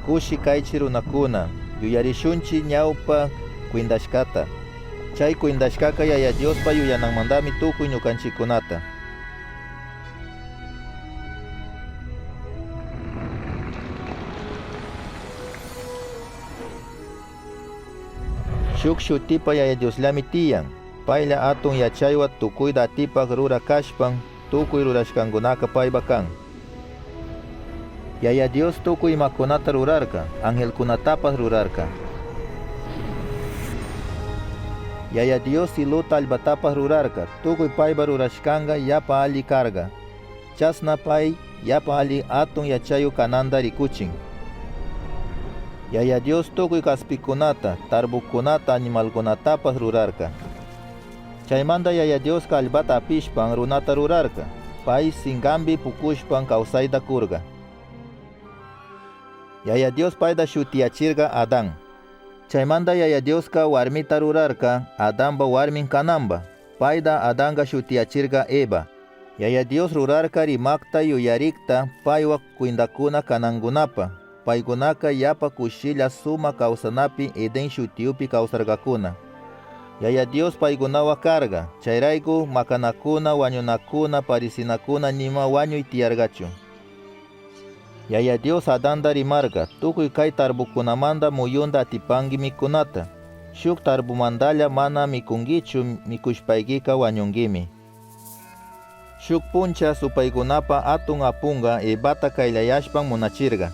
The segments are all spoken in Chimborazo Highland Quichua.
Kushi kaychi runakuna, yuyarishunchi ñawpa kwintashkata. Chay kwintashkaka Yaya Diospa yuyananmantami tukuy ñukanchikunata. Shuk shutipa Yaya Diosllami tiyan. Paylla atun yachaywa tukuyta atipak rurak kashpan tukuy rurashkankunaka paypa kan. Yaya Dios tukuy imakunata rurarka, angelkunatapas rurarka. Yaya Dios siluta allpatapas rurarka, tukuy paypa rurashkanka yapa alli karka. Chasna pay yapa alli atun yachayuk kananta rikuchin. Yaya Dios tukuy kaspikunata, tarpukunata, animalkunatapas rurarka. Chaymanta Yaya Dioska allpata apishpan runata rurarka. Pay sinkanpi pukushpan kawsayta kurka. Yaya Dios payta shutiyachirka Adán. Chaymanta Yaya Dioska warmita rurarka Adanpa warmin kananpa. Payta Adanka shutiyachirka Eva. Yaya Dios rurarka rimakta yuyarikta paywa kwintakuna kanankunapa. Paykunaka yapa kushilla suma kawsanapi Eden shutiyupi kawsarkakuna. Yaya Dios paykunawa karka. Chayrayku makanakuna, wañunakuna, parisinakuna nima wañuy tiyarkachu. Yaya Dios Adanta rimarka, tukuy kay tarpukunamanta muyunta atipanki mikunata. Shuk tarpumantalla mana mikunkichu, mikushpaykika wañunkimi. Shuk puncha supaykunapa atun apunka Evata kayllayashpan munachirka.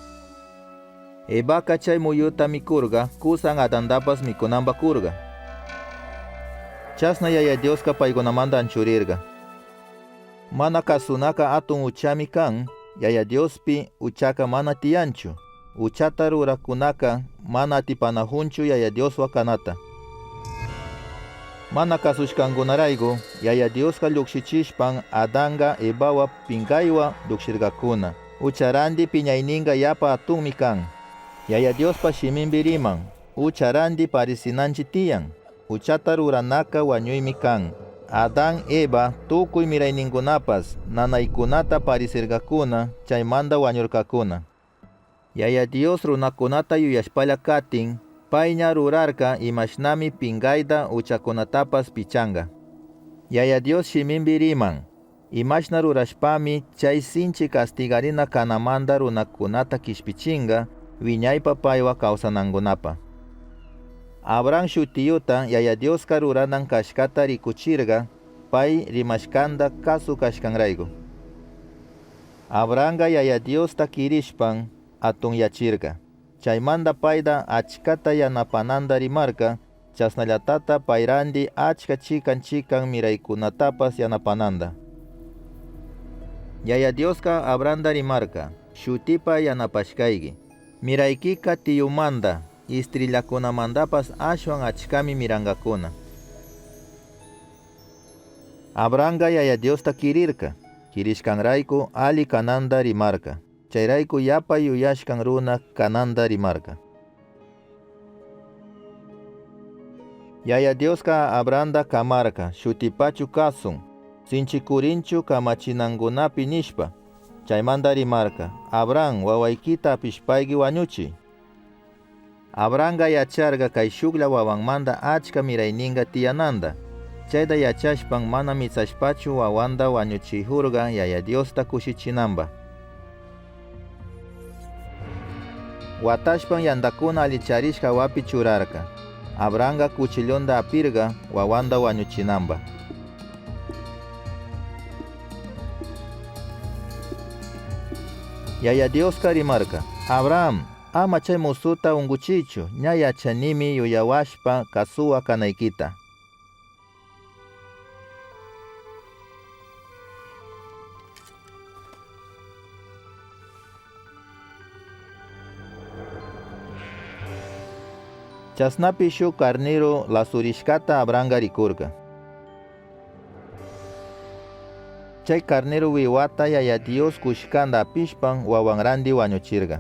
Evaka chay muyuta mikurka, kusan Adantapas mikunanpa kurka. Chasna Yaya Dioska paykunamanta anchurirka. Mana kasunaka atun uchami kan, Yaya Diospi uchaka mana tiyanchu. Uchata rurakkunaka mana atipanahunchu Yaya Dioswa kanata. Mana kasushkankunarayku Yaya Dioska llukshichishpan Adanka Evawa pinkaywa llukshirkakuna. Ucharandi piñayninka yapa atunmi kan. Yaya Diospa shiminpi riman, ucharandi parisinanchi tiyan. Uchata ruranaka wañuymi kan. Adán, Eva tukuy mirayninkunapas nanaykunata parisirkakuna, chaymanta wañurkakuna. Yaya Dios runakunata yuyashpalla katin, payña rurarka imashnami pinkayta uchakunatapas pichanka. Yaya Dios shiminpi riman, imashna rurashpami chay sinchi kastigarina kanamanta runakunata kishpichinka wiñaypa paywa kawsanankunapa. Abraham shutiyuta Yaya Dioska ruranan kashkata rikuchirka pay rimashkanta kasu kashkanrayku. Abrahamka Yaya Diosta kirishpan atunyachirka. Chaymanta payta achkata yanapananta rimarka, chasnallatata payrandi achka chikan chikan miraykunatapas yanapananta. Yaya Dioska Abrahamta rimarka, shutipa yanapashkayki. Miraykika tiyumanta, istrillakunamantapas ashwan achkami mirankakuna. Abrahamka Yaya Diosta kirirka, kirishkanrayku ali kananta rimarka. Chayrayku yapa yuyashkan runa kananta rimarka. Yaya Dioska Abrahamta kamarka, shutipachu kasun, sinchikurinchu kamachinankunapi nishpa. Chaymanta rimarka, Abraham wawaykita apishpayki wañuchiy. Abrahamka yacharka kay shuklla wawanmanta achka mirayninka tiyananta. Chayta yachashpan mana mitsashpachu wawanta wañuchihurka Yaya Diosta kushichinanpa. Watashpan yantakuna alicharishka awapi churarka. Abrahamka kuchillunta apirka wawanta wañuchinanpa. Yaya Dioska rimarka, Abraham, ama chay musuta unkuchiychu, ña yachanimi yuyawashpa kasuwa kanaykita. Chasnapi shuk karniru lasurishkata Abrahamka rikurka. Chay karniru wiwata Yaya Dios kushkanta apishpan wawanrandi wañuchirka.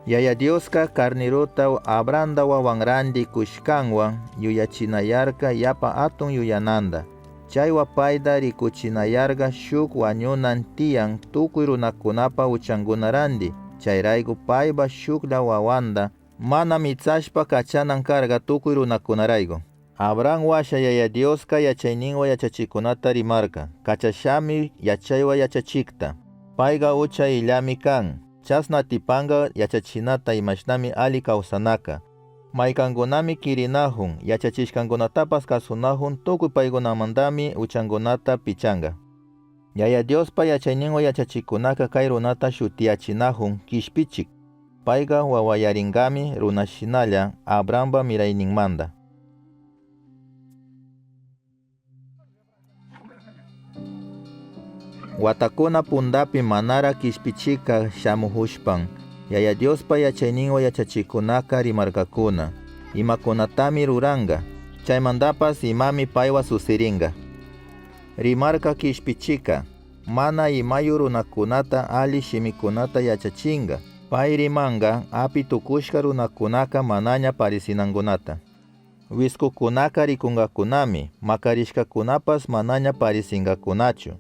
Yaya Dioska karniruta Abrahamta wawanrandi kushkanwan yuyachinayarka yapa atun yuyananta. Chaywa payta rikuchinayarka shuk wañunan tiyan tukuy runakunapa uchankunarandi. Chayrayku paypa shuklla wawanta mana mitsashpa kachanan karka tukuy runakunarayku. Abraham washa Yaya Dioska yachayninwa yachachikunata rimarka. Kachashami yachaywa yachachikta. Payka ucha illami kan. Chasna atipanga yachachinata imashnami ali kawsanaka. Maykankunami kirinahun, yachachishkankunatapas kasunahun tukuy paykunamantami uchankunata pichanka. Yaya Diospa yachayninwa yachachikunaka kay runata shutiyachinahun kishpichik. Payka wawayarinkami runashinalla Abrahampa mirayninmanta. Watakuna pundapi manara kishpichika shamuhushpan, Yaya Diospa yachayninwa yachachikunaka rimarkakuna, imakunatami ruranka, chaymantapas imami paywa susirinka. Rimarka kishpichika, mana imayu runakunata ali shimikunata yachachinka, pay rimanka api tukushka runakunaka manaña parisinankunata. Wiskukunaka rikunkakunami, makarishkakunapas manaña parisinkakunachu.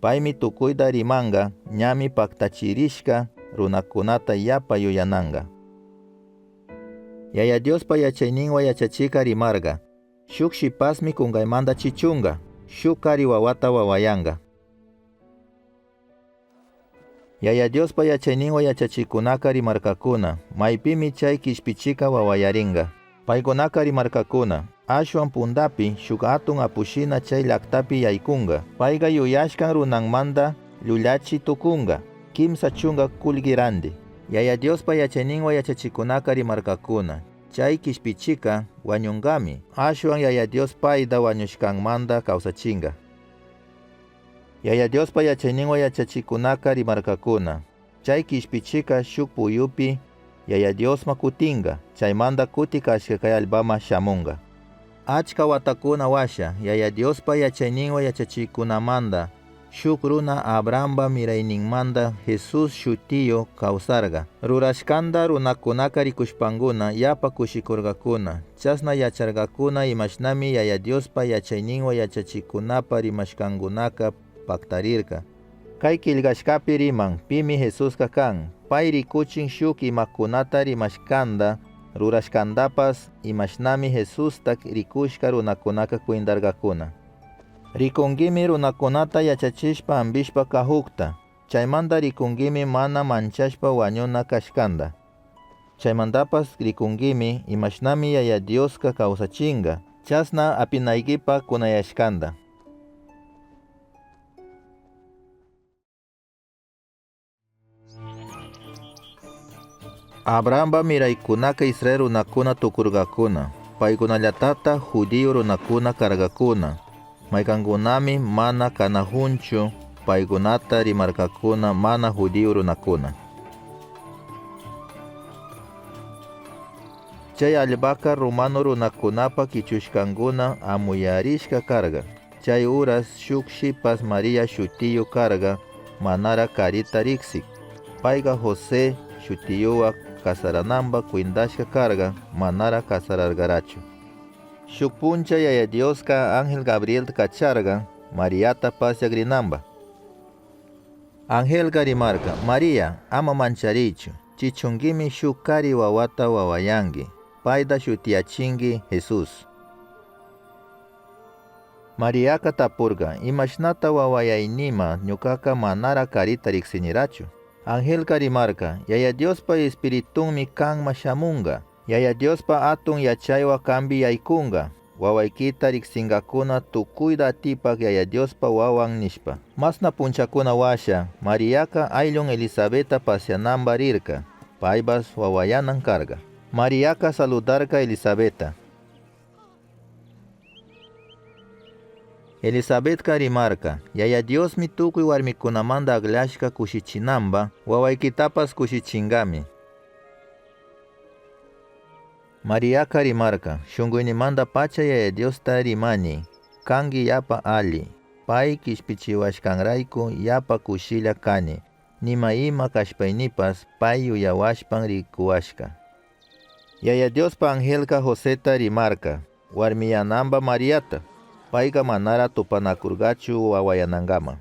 Paymi tukuyta rimanka, ñami paktachirishka runakunata yapa yuyananka. Yaya Diospa yachayninwa yachachika rimarka, shuk shipasmi kunkaymanta chichunka, shuk kari wawata wawayanka. Yaya Diospa yachayninwa yachachikunaka rimarkakuna, maypimi chay kishpichika wawayarinka. Paykunaka rimarkakuna, ashwan pundapi shuk atun apushina chay llaktapi yaykunka. Payka yuyashkan runanmanta llullachi tukunka, 30 kullkiranti. Yaya Diospa yachayninwa yachachikunaka rimarkakuna, chay kishpichika wañunkami, ashwan Yaya Dios payta wañushkanmanta kawsachinka. Yaya Diospa yachayninwa yachachikunaka rimarkakuna, chay kishpichika shuk puyupi Yaya Diosma kutinka, chaymanta kutikashka kay allpama shamunka. Achka watakuna washa, Yaya Diospa yachayninwa yachachikunamanta shuk runa Abrahampa mirayninmanta Jesus shutiyu kawsarka. Rurashkanta runakunaka rikushpankuna yapa kushikurkakuna, chasna yacharkakuna imashnami Yaya Diospa yachayninwa yachachikunapa rimashkankunaka paktarirka. Kay killkashkapi riman pimi Jesuska kan, pay rikuchin shuk imakunata rimashkanta, rurashkantapas imashnami Jesusta rikushka runakunaka kwintarkakuna. Rikunkimi runakunata yachachishpa ampishpa kahukta, chaymanta rikunkimi mana manchashpa wañuna kashkanta. Chaymantapas rikunkimi imashnami Yaya Dioska kawsachinka, chasna apinaykipa kunayashkanta. Abrahampa miraykunaka Israel runakuna tukurkakuna, paykunallatata judío runakuna karkakuna, maykankunami mana kanahunchu paykunata rimarkakuna mana judío runakuna. Chay allpaka romano runakunapa kichushkankuna amuyarishka karka. Chay uras shuk shipas Maria shutiyu karka, manara karita riksik. Payka José shutiyuwa kasarananpa kwintashka karka, manara kasararkarachu. Shuk puncha Yaya Dioska ángel Gabrielta kacharka Mariata pasyak rinanpa. Angelka rimarka, Maria, ama manchariychu, chichunkimi shuk kari wawata wawayanki, payta shutiyachinki Jesus. Mariaka tapurka, imashnata wawayaynima ñukaka manara karita riksinirachu. Angelka rimarka, Yaya Diospa Espiritunmi kanma shamunka, Yaya Diospa atun yachaywa kampi yaykunka, wawaykita riksinkakuna tukuyta atipak Yaya Diospa wawan nishpa. Masna punchakuna washa, Mariaka ayllun Elisabetta pasyananpa rirka, paypas wawayanan karka. Mariaka saludarka Elisabetta. Elisabetka rimarka, Yaya Diosmi tukuy warmikunamanta akllashka kushichinanpa, wawaykitapas kushichinkami. Mariaka rimarka, shunkuynimanta pacha Yaya Diosta rimani, kanki yapa ali, pay kishpichiwashkanrayku yapa kushilla kani, nima ima kashpaynipas pay yuyawashpan rikuwashka. Yaya Diospa angelka Joseta rimarka, warmiyananpa Mariata, payka manara tupanakurkachu wawayanankama.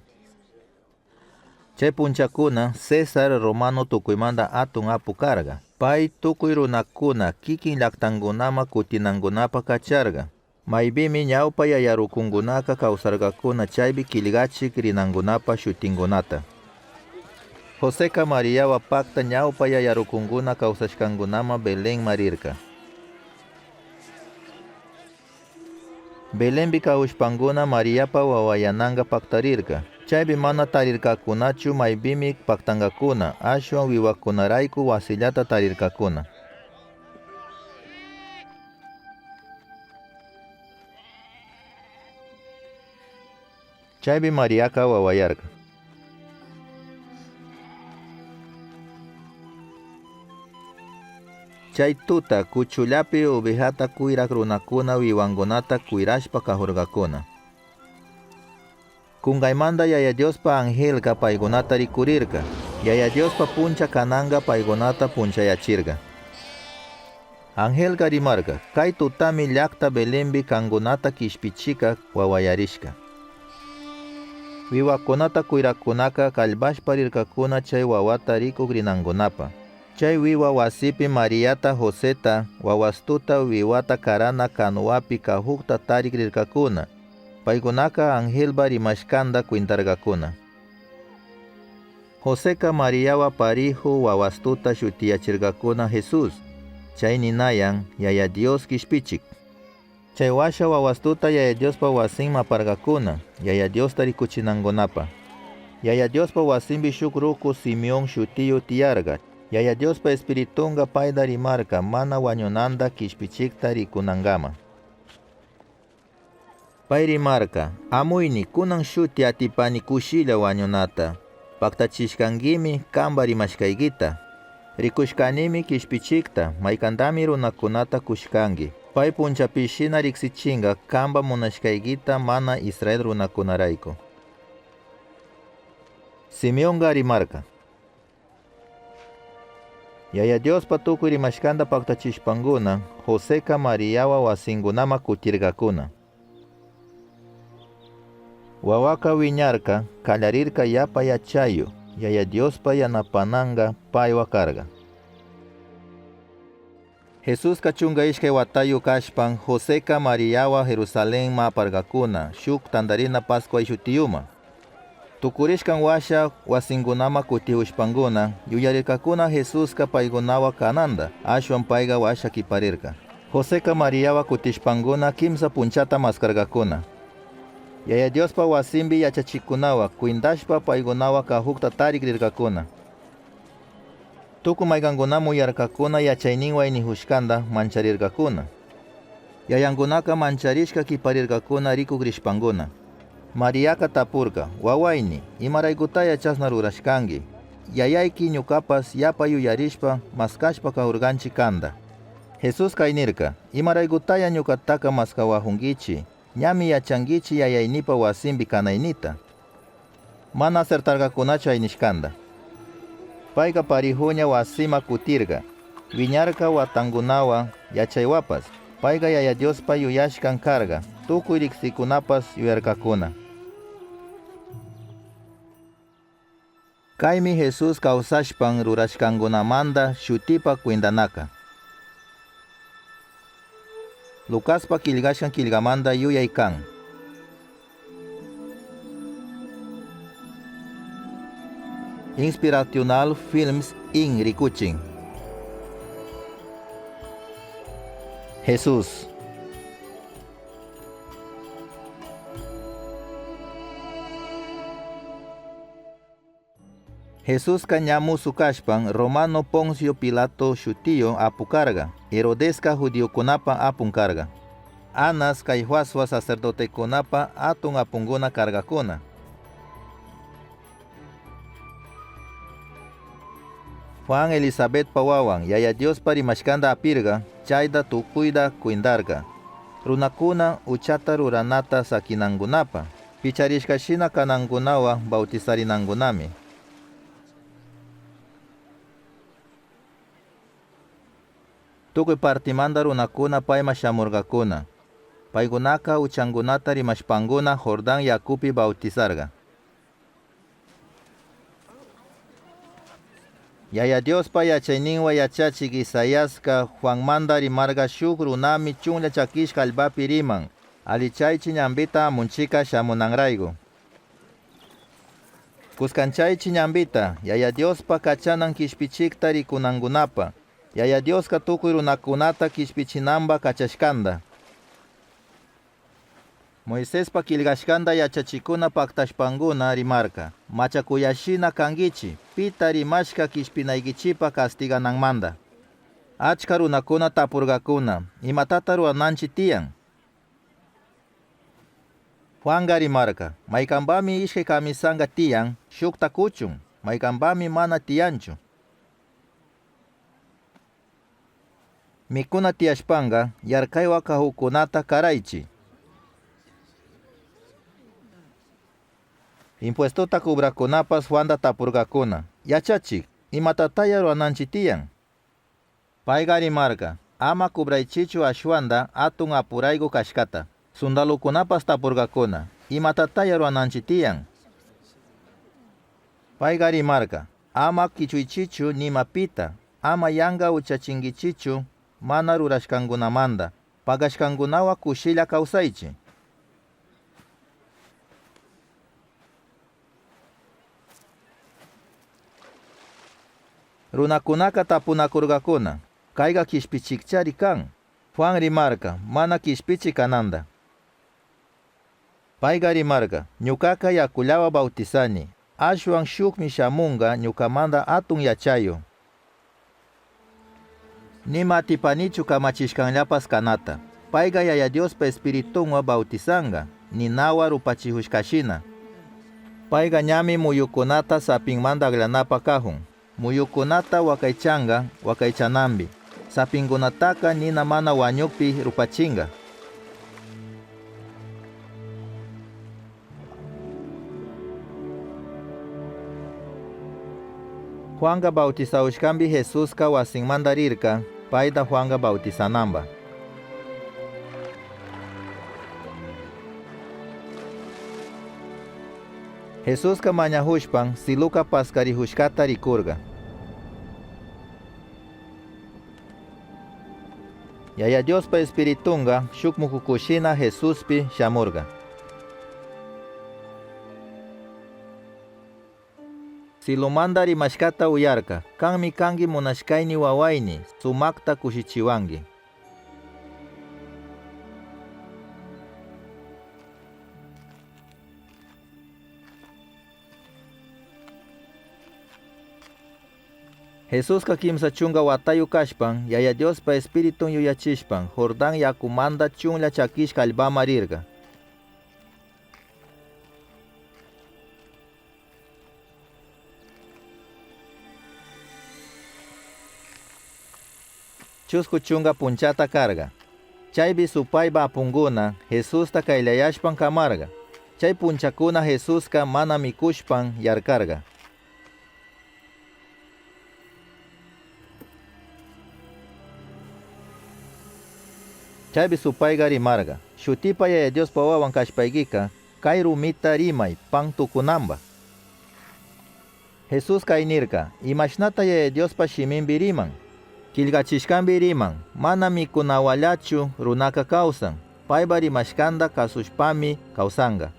Chay punchakuna Cesar romano tukuymanta atun apu karka. Pay tukuy runakuna kikin llaktankunama kutinankunapa kacharka. Maybimi ñawpa yayarukunkunaka kawsarkakuna chaypi killkachik rinankunapa shutinkunata. Joseka Mariawa pakta ñawpa yayarukunkuna kawsashkankunama Belenma rirka. Belenpi kahushpankuna Mariapa wawayananka paktarirka. Chaypi mana tarirkakunachu maypimi paktankakuna, ashwan wiwakunarayku wasillata tarirkakuna. Chaypi Mariaka wawayarka. Chay tuta kuchullapi ovejata kuyrak runakuna wiwankunata kuyrashpa kahurkakuna. Kunkaymanta Yaya Diospa angelka paykunata rikurirka. Yaya Diospa puncha kananka paykunata punchayachirka. Angelka rimarka, kay tutami llakta Belenpi kankunata kishpichika wawayarishka. Wiwakunata kuyrakkunaka kallpashpa rirkakuna chay wawata rikuk rinankunapa. Chay wiwa wasipi Mariata Joseta wawastuta wiwata karana kanuwapi kahukta tarik rirkakuna. Paykunaka angelpa rimashkanta kwintarkakuna. Joseka Mariawa parihu wawastuta shutiyachirkakuna Jesús. Chay ninayan Yaya Dios kishpichik. Chay washa wawastuta Yaya Diospa wasinma aparkakuna, Yaya Diosta rikuchinankunapa. Yaya Diospa wasinpi shuk ruku Simeón shutiyu tiyarka. Yaya Diospa Espiritunka payta rimarka mana wañunanta kishpichikta rikunankama. Pay rimarka, amuyni kunan shuti atipani kushilla wañunata. Paktachishkankimi kanpa rimashkaykita. Rikushkanimi kishpichikta, maykantami runakunata kushkanki. Pay punchapishina riksichinka kanpa munashkaykita mana Israel runakunarayku. Simeonka rimarka. Yaya Diospa tukuy rimashkanta paktachishpankuna, Joseka Mariawa wasinkunama kutirkakuna. Wawaka wiñarka, kallarirka yapa yachayu, Yaya Diospa yanapananka paywa karka. Jesuska 12 watayu kashpan, Joseka Mariawa Jerusalenma aparkakuna, shuk tantarina Pascua shutiyuma. Tukurishkan washa wasinkunama kutihushpankuna, yuyarirkakuna Jesuska paykunawa kananta, ashwan payka washa kiparirka. Joseka Mariawa kutishpankuna kimsa punchata maskarkakuna. Yaya Diospa wasinpi yachachikkunawa kwintashpa paykunawa kahukta tarik rirkakuna. Tukuy maykankunami uyarkakuna yachayninwa aynihushkanta mancharirkakuna. Yayankunaka mancharishka kiparirkakuna rikuk rishpankuna. Mariaka tapurka, wawayni, imaraykutaya chasna rurashkanki? Yayayki ñukapas yapa yuyarishpa maskashpa kahurkanchi kanta. Jesuska aynirka, imaraykutaya ñukataka maskawahunkichi? Ñami yachankichi yayaynipa wasinpi kanaynita. Mana asertarkakunachu aynishkanta. Payka parihuña wasima kutirka. Wiñarka watankunawa yachaywapas. Payka Yaya Diospa yuyashkan karka, tukuy riksikunapas yuyarkakuna. Kaymi Jesús kawsashpan rurashkankunamanta shutipa kwintanaka. Lukaspa killkashkan killkamanta yuyay kan. Inspirational Films in rikuchin. Jesús. Jesuska ña musu kashpan, Romano Poncio Pilato shutiyu apu karka, Herodeska judiokunapa apun karka. Anas Caifaswa sacerdotekunapa atun apunkuna karkakuna. Juan Elizabetpa wawan, Yaya Diospa rimashkanta apirka, chayta tukuyta kwintarka. Runakuna uchata ruranata sakinankunapa, picharishkashina kanankunawa bautizarinankunami. Tukuy partimanta runakuna payma shamurkakuna. Paykunaka uchankunata rimashpankuna Jordán yakupi bautizarka. Yaya Diospa yachayninwa yachachik Isaiaska Juanmanta rimarka shuk runami chunlla chakishka allpapi riman, alichaychi ñambita amunchika shamunanrayku. Kuskanchaychi ñambita, Yaya Diospa kachanan kishpichikta rikunankunapa, Yaya Dioska tukuy runakunata kishpichinanpa kachashkanta. Moisespa killkashkanta yachachikuna paktashpankuna rimarka: Machakuyashina kankichi, pita rimashka kishpinaykichipa kastigananmanta. Achka runakuna tapurkakuna: Imatata rurananchi tiyan? Juanka rimarka: Maykanpami ishkay kamisanka tiyan, shukta kuchun, maykanpami mana tiyanchu. Mikuna tiyashpanka yarkaywa kahukkunata karaychi. Impuestota cobrakkunapas Juanta tapurkakuna: Yachachik, imatataya rurananchi tiyan? Payka rimarka: Ama cobraychichu ashwanta atun apurayku kashkata. Sundalukunapas tapurkakuna: Imatataya rurananchi tiyan? Payka rimarka: Ama kichuychichu nima pita, ama yanka uchachinkichichu mana rurashkankunamanta, pagashkankunawa kushilla kawsaychi. Runakunaka tapunakurkakuna: Kayka kishpichikchari kan. Juan rimarka mana kishpichik kananta. Payka rimarka: Ñukaka yakullawa bawtisani, ashwan shukmi shamunka ñukamanta atun yachayu. Nima atipanichu kamachishkanllapas kanata. Payka Yaya Diospa Espiritunwa bawtisanka, ninawa rupachihushkashina. Payka ñami muyukunata sapinmanta aklanapa kahun. Muyukunata wakaychanka wakaychananpi. Sapinkunataka nina mana wañukpi rupachinka. Juanka bawtisahushkanpi Jesuska wasinmanta rirka, payta Juanka bawtisananpa. Jesuska mañahushpan siluka paskarihushkata rikurka. Yaya Diospa Espiritunka shuk mukukushina Jesuspi shamurka. Silumanta rimashkata uyarka: Kanmi kanki munashkayni wawayni, sumakta kushichiwanki. Jesuska 30 watayu kashpan, Yaya Diospa Espiritun yuyachishpan, Jordán yakumanta chunlla chakishka allpama rirka. 20 punchata karka. Chaypi supaypa apunkuna Jesusta kayllayashpan kamarka. Chay punchakuna Jesuska mana mikushpan yarkarka. Chaypi supayka rimarka: Shutipa Yaya Diospa wawan kashpaykika, kay rumita rimay pan tukunanpa. Jesuska aynirka: Imashnata Yaya Diospa shiminpi riman? Killkachishkanpi riman: Mana mikunawallachu runaka kawsan, paypa rimashkanta kasushpami kawsanka.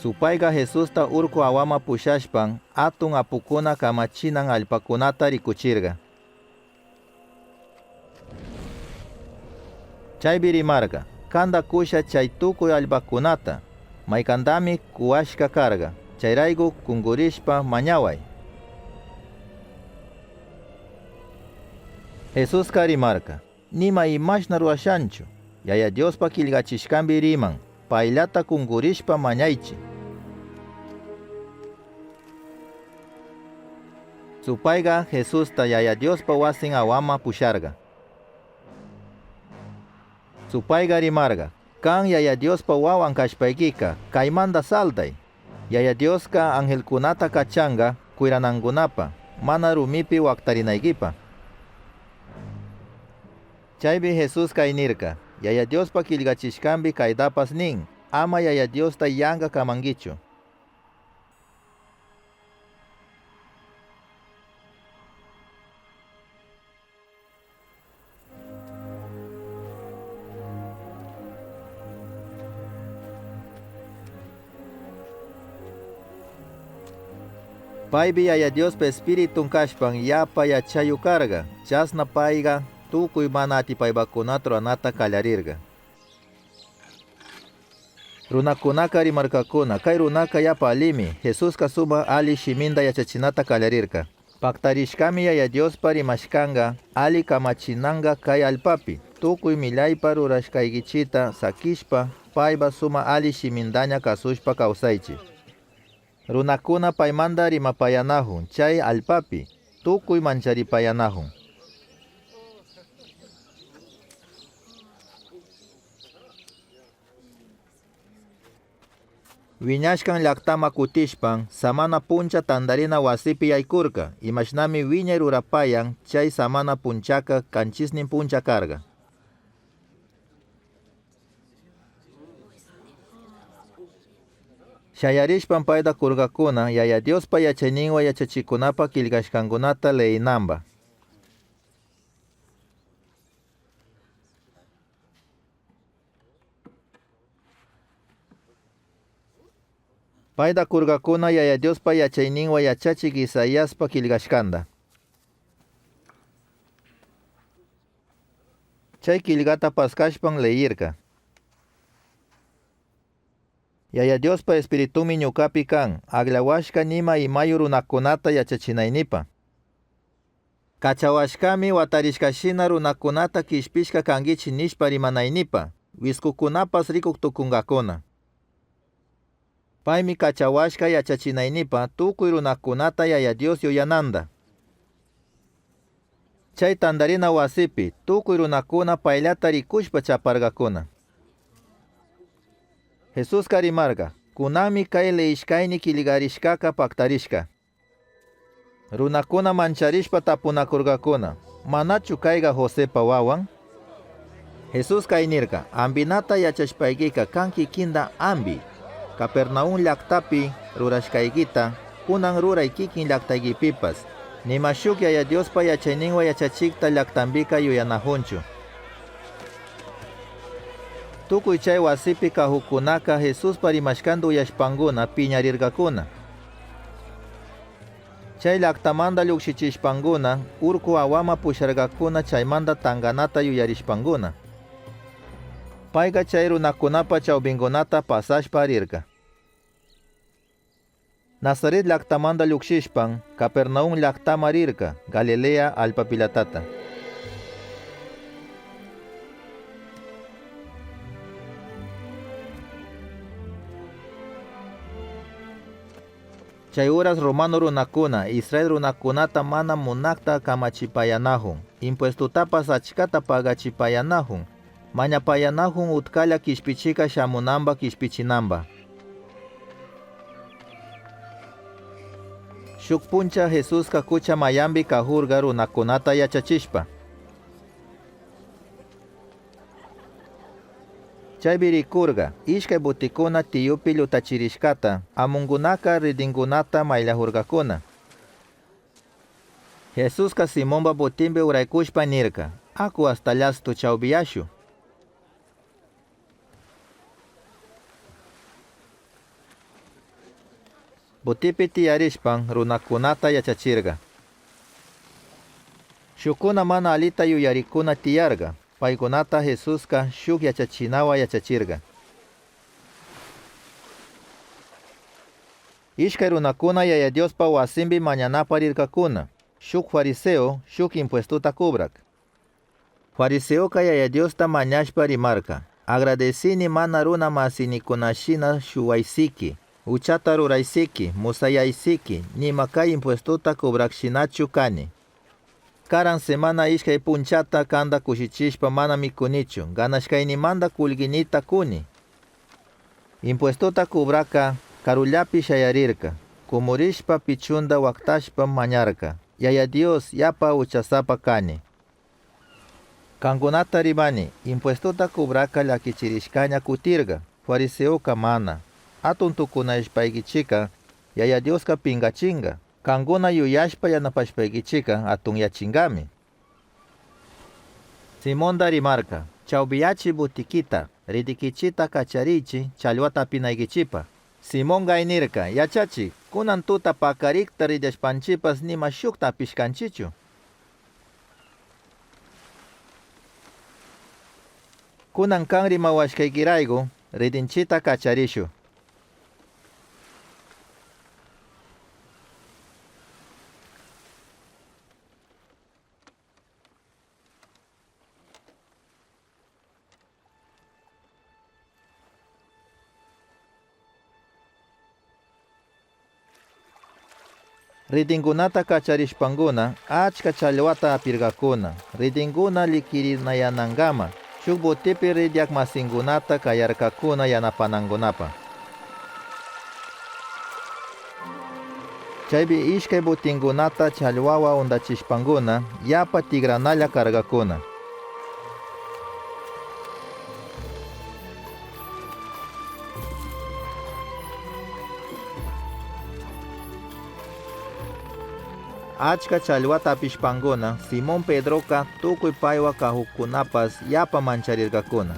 Supayka Jesusta urku awama pushashpan atun apukuna kamachinan allpakunata rikuchirka. Chaypi rimarka: Kanta kusha chay tukuy allpakunata, maykantami kuwashka karka, chayrayku kunkurishpa mañaway. Jesuska rimarka: Nima imashna rurashanchu, Yaya Diospa killkachishkanpi riman: Payllata kunkurishpa mañaychi. Supayka Jesusta Yaya Diospa wasin awama pusharka. Supayka rimarka: Kan Yaya Diospa wawan kashpaykika, kaymanta saltay. Yaya Dioska angelkunata kachanka kuyranankunapa, mana rumipi waktarinaykipa. Chaypi Jesuska aynirka: Yaya Diospa killkachishkanpi kaytapas nin: Ama Yaya Diosta yanka kamankichu. Paypi Yaya Diospa Espiritun kashpan yapa yachayu karka. Chasna payka tukuy mana atipaypakunata ruranata kallarirka. Runakunaka rimarkakuna kay runaka yapa alimi. Jesuska suma ali shiminta yachachinata kallarirka. Paktarishkami Yaya Diospa rimashkanka ali kamachinanka kay allpapi. Tukuy millaypa rurashkaykichita sakishpa paypa suma ali shimintaña kasushpa kawsaychi. Runakuna paymanta rimapayanahun chay allpapi, tukuy mancharipayanahun. Wiñashkan llaktama kutishpan samana puncha tantarina wasipi yaykurka, imashnami wiñay rurapayan chay samana punchaka kanchisnin puncha karka. Shayarishpan payta kurkakuna Yaya Diospa yachayninwa yachachikunapa killkashkankunata leyinanpa. Payta kurkakuna Yaya Diospa yachayninwa yachachik Isaiaspa killkashkanta. Chay killkata paskashpan leyirka. Yaya Diospa Espiritumi ñukapi kan, akllawashka nima imayu runakunata yachachinaynipa. Kachawashkami watarishkashina runakunata kishpishka kankichi nishpa rimanaynipa, wiskukunapas rikuk tukunkakuna. Paymi kachawashka yachachinaynipa tukuy runakunata Yaya Dios yuyananta. Chay tantarina wasipi tukuy runakuna payllata rikushpa chaparkakuna. Jesuska rimarka, kunanmi kay leyishkayni killkarishkaka paktarishka. Runakuna mancharishpa tapunakurkakuna, manachu kayka Josepa wawan? Jesuska aynirka, ampinata yachashpaykika kan kikinta ampiy. Capernaum llaktapi rurashkaykita kunan ruray kikin llaktaykipipas. Nima shuk Yaya Diospa yachayninwa yachachikta llaktanpika yuyanahunchu. Tukuy chay wasipi kahukkunaka Jesuspa rimashkanta uyashpankuna piñarirkakuna. Chay llaktamanta llukshichishpankuna urku awama pusharkakuna chaymanta tankanata yuyarishpankuna. Payka chay runakunapa chawpinkunata pasashpa rirka. Nazaret llaktamanta llukshishpan Capernaum llaktama rirka, Galilea allpapilatata. Chay uras romano runakuna, Israel runakunata mana munakta kamachipayanahun, impuestutapas achkata pagachipayanahun, mañapayanahun utkalla kishpichika shamunanpa kishpichinanpa. Shuk puncha Jesuska kucha mayanpi kahurka runakunata yachachishpa. Chaypi rikurka ishkay botikuna tiyupi llutachirishkata, amunkunaka ridinkunata mayllahurkakuna. Jesuska Simonpa botinpi uraykushpa nirka, aku astallastu chawpiyashu. Botipi tiyarishpan runakunata yachachirka. Shukkuna mana alita yuyarikuna tiyarka, paykunata Jesuska shuk yachachinawa yachachirka. Ishkay runakuna Yaya Diospa wasinpi mañanapa rirkakuna, shuk fariseo, shuk impuestuta kubrak. Fariseoka Yaya Diosta mañashpa rimarka, agradecini mana runa masinikunashina shuwaysiki, uchata ruraysiki, musayaysiki, nima kay impuestuta kubrakshinachu kani. Karan semana ishkay punchata kanta kushichishpa mana mikunichu, ganashkaynimanta kullkinita kuni. Impuestuta kubraka karullapi shayarirka, kumurishpa pichunta waktashpa mañarka, Yaya Dios yapa uchasapa kani. Kankunata rimani, impuestuta kubraka llakichirishkaña kutirka. Fariseoka mana. Atun tukunashpaykichika Yaya Dioska pinkachinka. Kankuna yuyashpa yanapashpaykichika atunyachingami. Simonda rimarka: Chawpiyachi butikita, ridikichita kacharichi challwata apinaykichipa. Simonka aynirka: Yachachik, kunan tuta pakarikta ridashpanchipas nima shukta apishkanchichu. Kunan kan rimawashkaykirayku ridinchita kacharishu. Ridinkunata kacharishpankuna achka challwata apirkakuna. Ridinkuna likirinayanankaman shuk botipi ridyak masinkunata kayarkakuna yanapanankunapa. Chaypi ishkay botinkunata challwawa untachishpankuna yapa tigranalla karkakuna. Achka challwata apishpankuna Simón Pedroka tukuy paywa kahukkunapas yapa mancharirkakuna.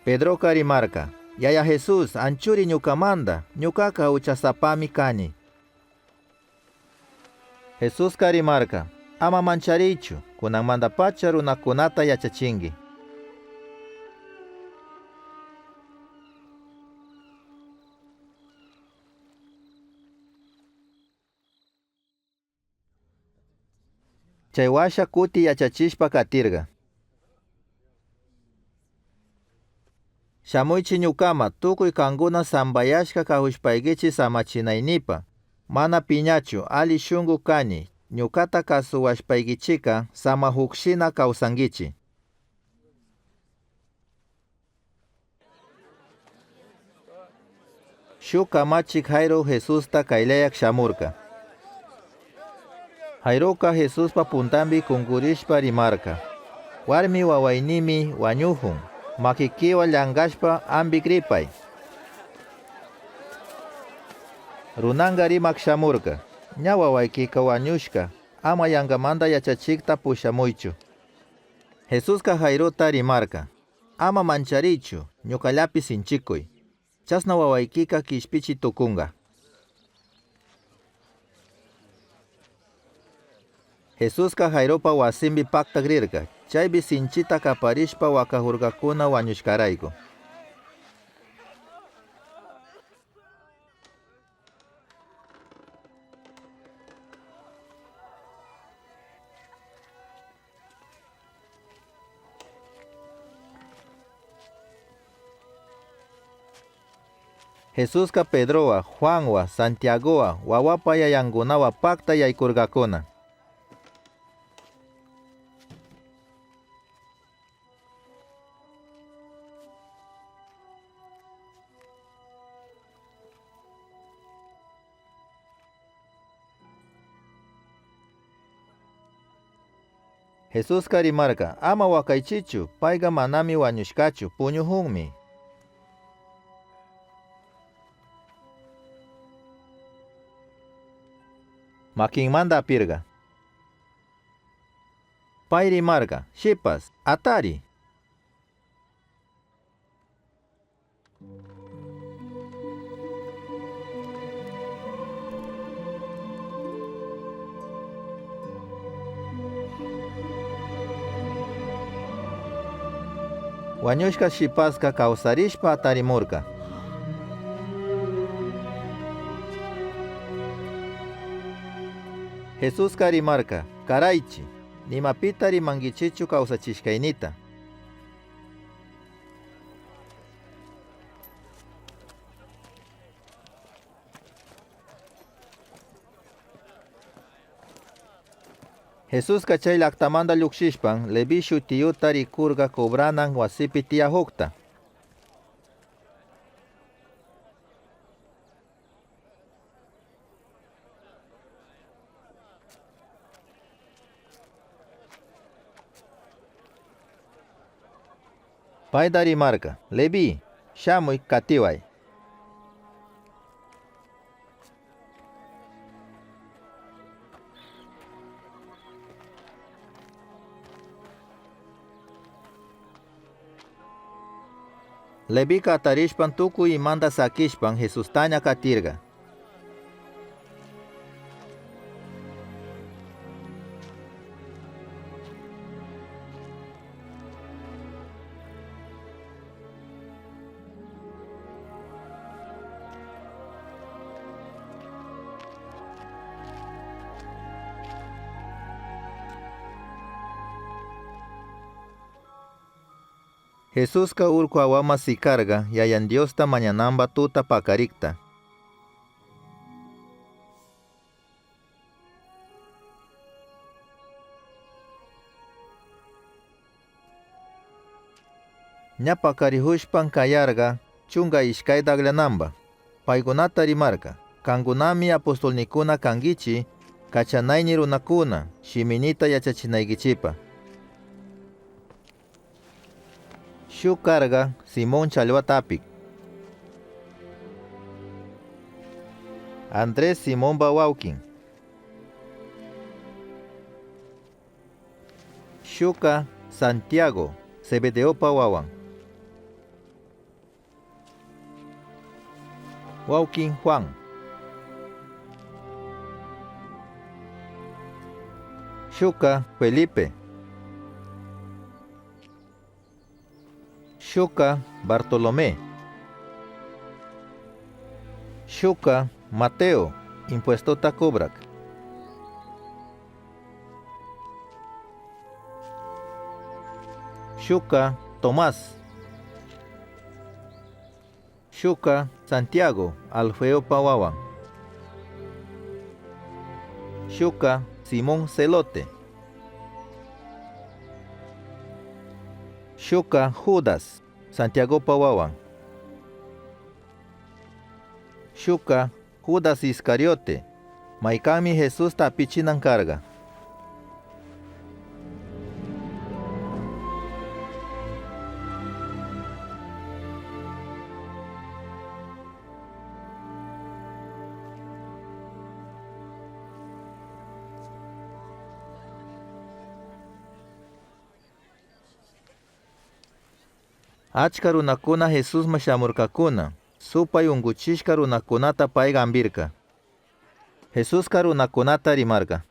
Pedroka rimarka: Yaya Jesús, anchuri ñukamanta, ñukaka huchasapami kani. Jesuska rimarka: Ama manchariychu, kunanmanta pacha runakunata yachachinki. Chay washa kuti yachachishpa katirka: Shamuychi ñukama tukuy kankuna sambayashka kahushpaykichi samachinaynipa. Mana piñachu, ali shunku kani, ñukata kasuwashpaykichika samahukshina kawsankichi. Shuk kamachik Jairo Jesusta kayllayak shamurka. Jairoka Jesuspa puntanpi kunkurishpa rimarka: Warmi wawaynimi wañuhun, makikiwa llankashpa ampikripay. Runanka rimak shamurka: Ña wawaykika wañushka, ama yankamanta yachachikta pushamuychu. Jesuska Jairota rimarka: Ama manchariychu, ñukallapi sinchikuy. Chasna wawaykika kishpichi tukunka. Jesuska Jairopa wasinpi paktak rirka. Chaypi sinchita kaparishpa wakahurkakuna wañushkarayku. Jesuska Pedrowa, Juanwa, Santiagowa, wawapa yayankunawa pakta yaykurkakuna. Jesuska rimarka: Ama wakaychichu, payka manami wañushkachu, puñuhunmi. Makinmanta apirka. Pay rimarka: Shipas, atari. Wañushka shipaska kawsarishpa atarimurka. Jesuska rimarka: Karaychi, nimapita rimankichichu kawsachishkaynita. Jesuska chay llaktamanta llukshishpan Leví shutiyuta rikurka kobranan wasipi tiyahukta. Payta rimarka: Leví, shamuy katiway. Levika atarishpan tukuy imanta sakishpan Jesustaña katirka. Jesuska urku awama sikarka Yayan Diosta mañananpa tuta pakarikta. Ña pakarihushpan kayarka 12 aklananpa. Paykunata rimarka: Kankunami apostolnikuna kankichi, kachanayni runakuna, shiminita yachachinaykichipa. Shuk karka Simón challwata apik. Andrés Simonpa wawkin. Shuka Santiago, Zebedeopa wawan. Wawkin Juan. Shuka Felipe. Shuka Bartolomé. Shuka Mateo, impuestota kobrak. Shuka Tomás. Shuka Santiago, Alfeopa wawan. Shuka Simón Zelote. Shuka Judas, Santiagopa wawan. Shuka Judas Iscariote, maykanmi Jesusta apichinan karka. Achka runakuna Jesusman shamurkakuna, supay unkuchishka runakunata payka ampirka. Jesuska runakunata rimarka: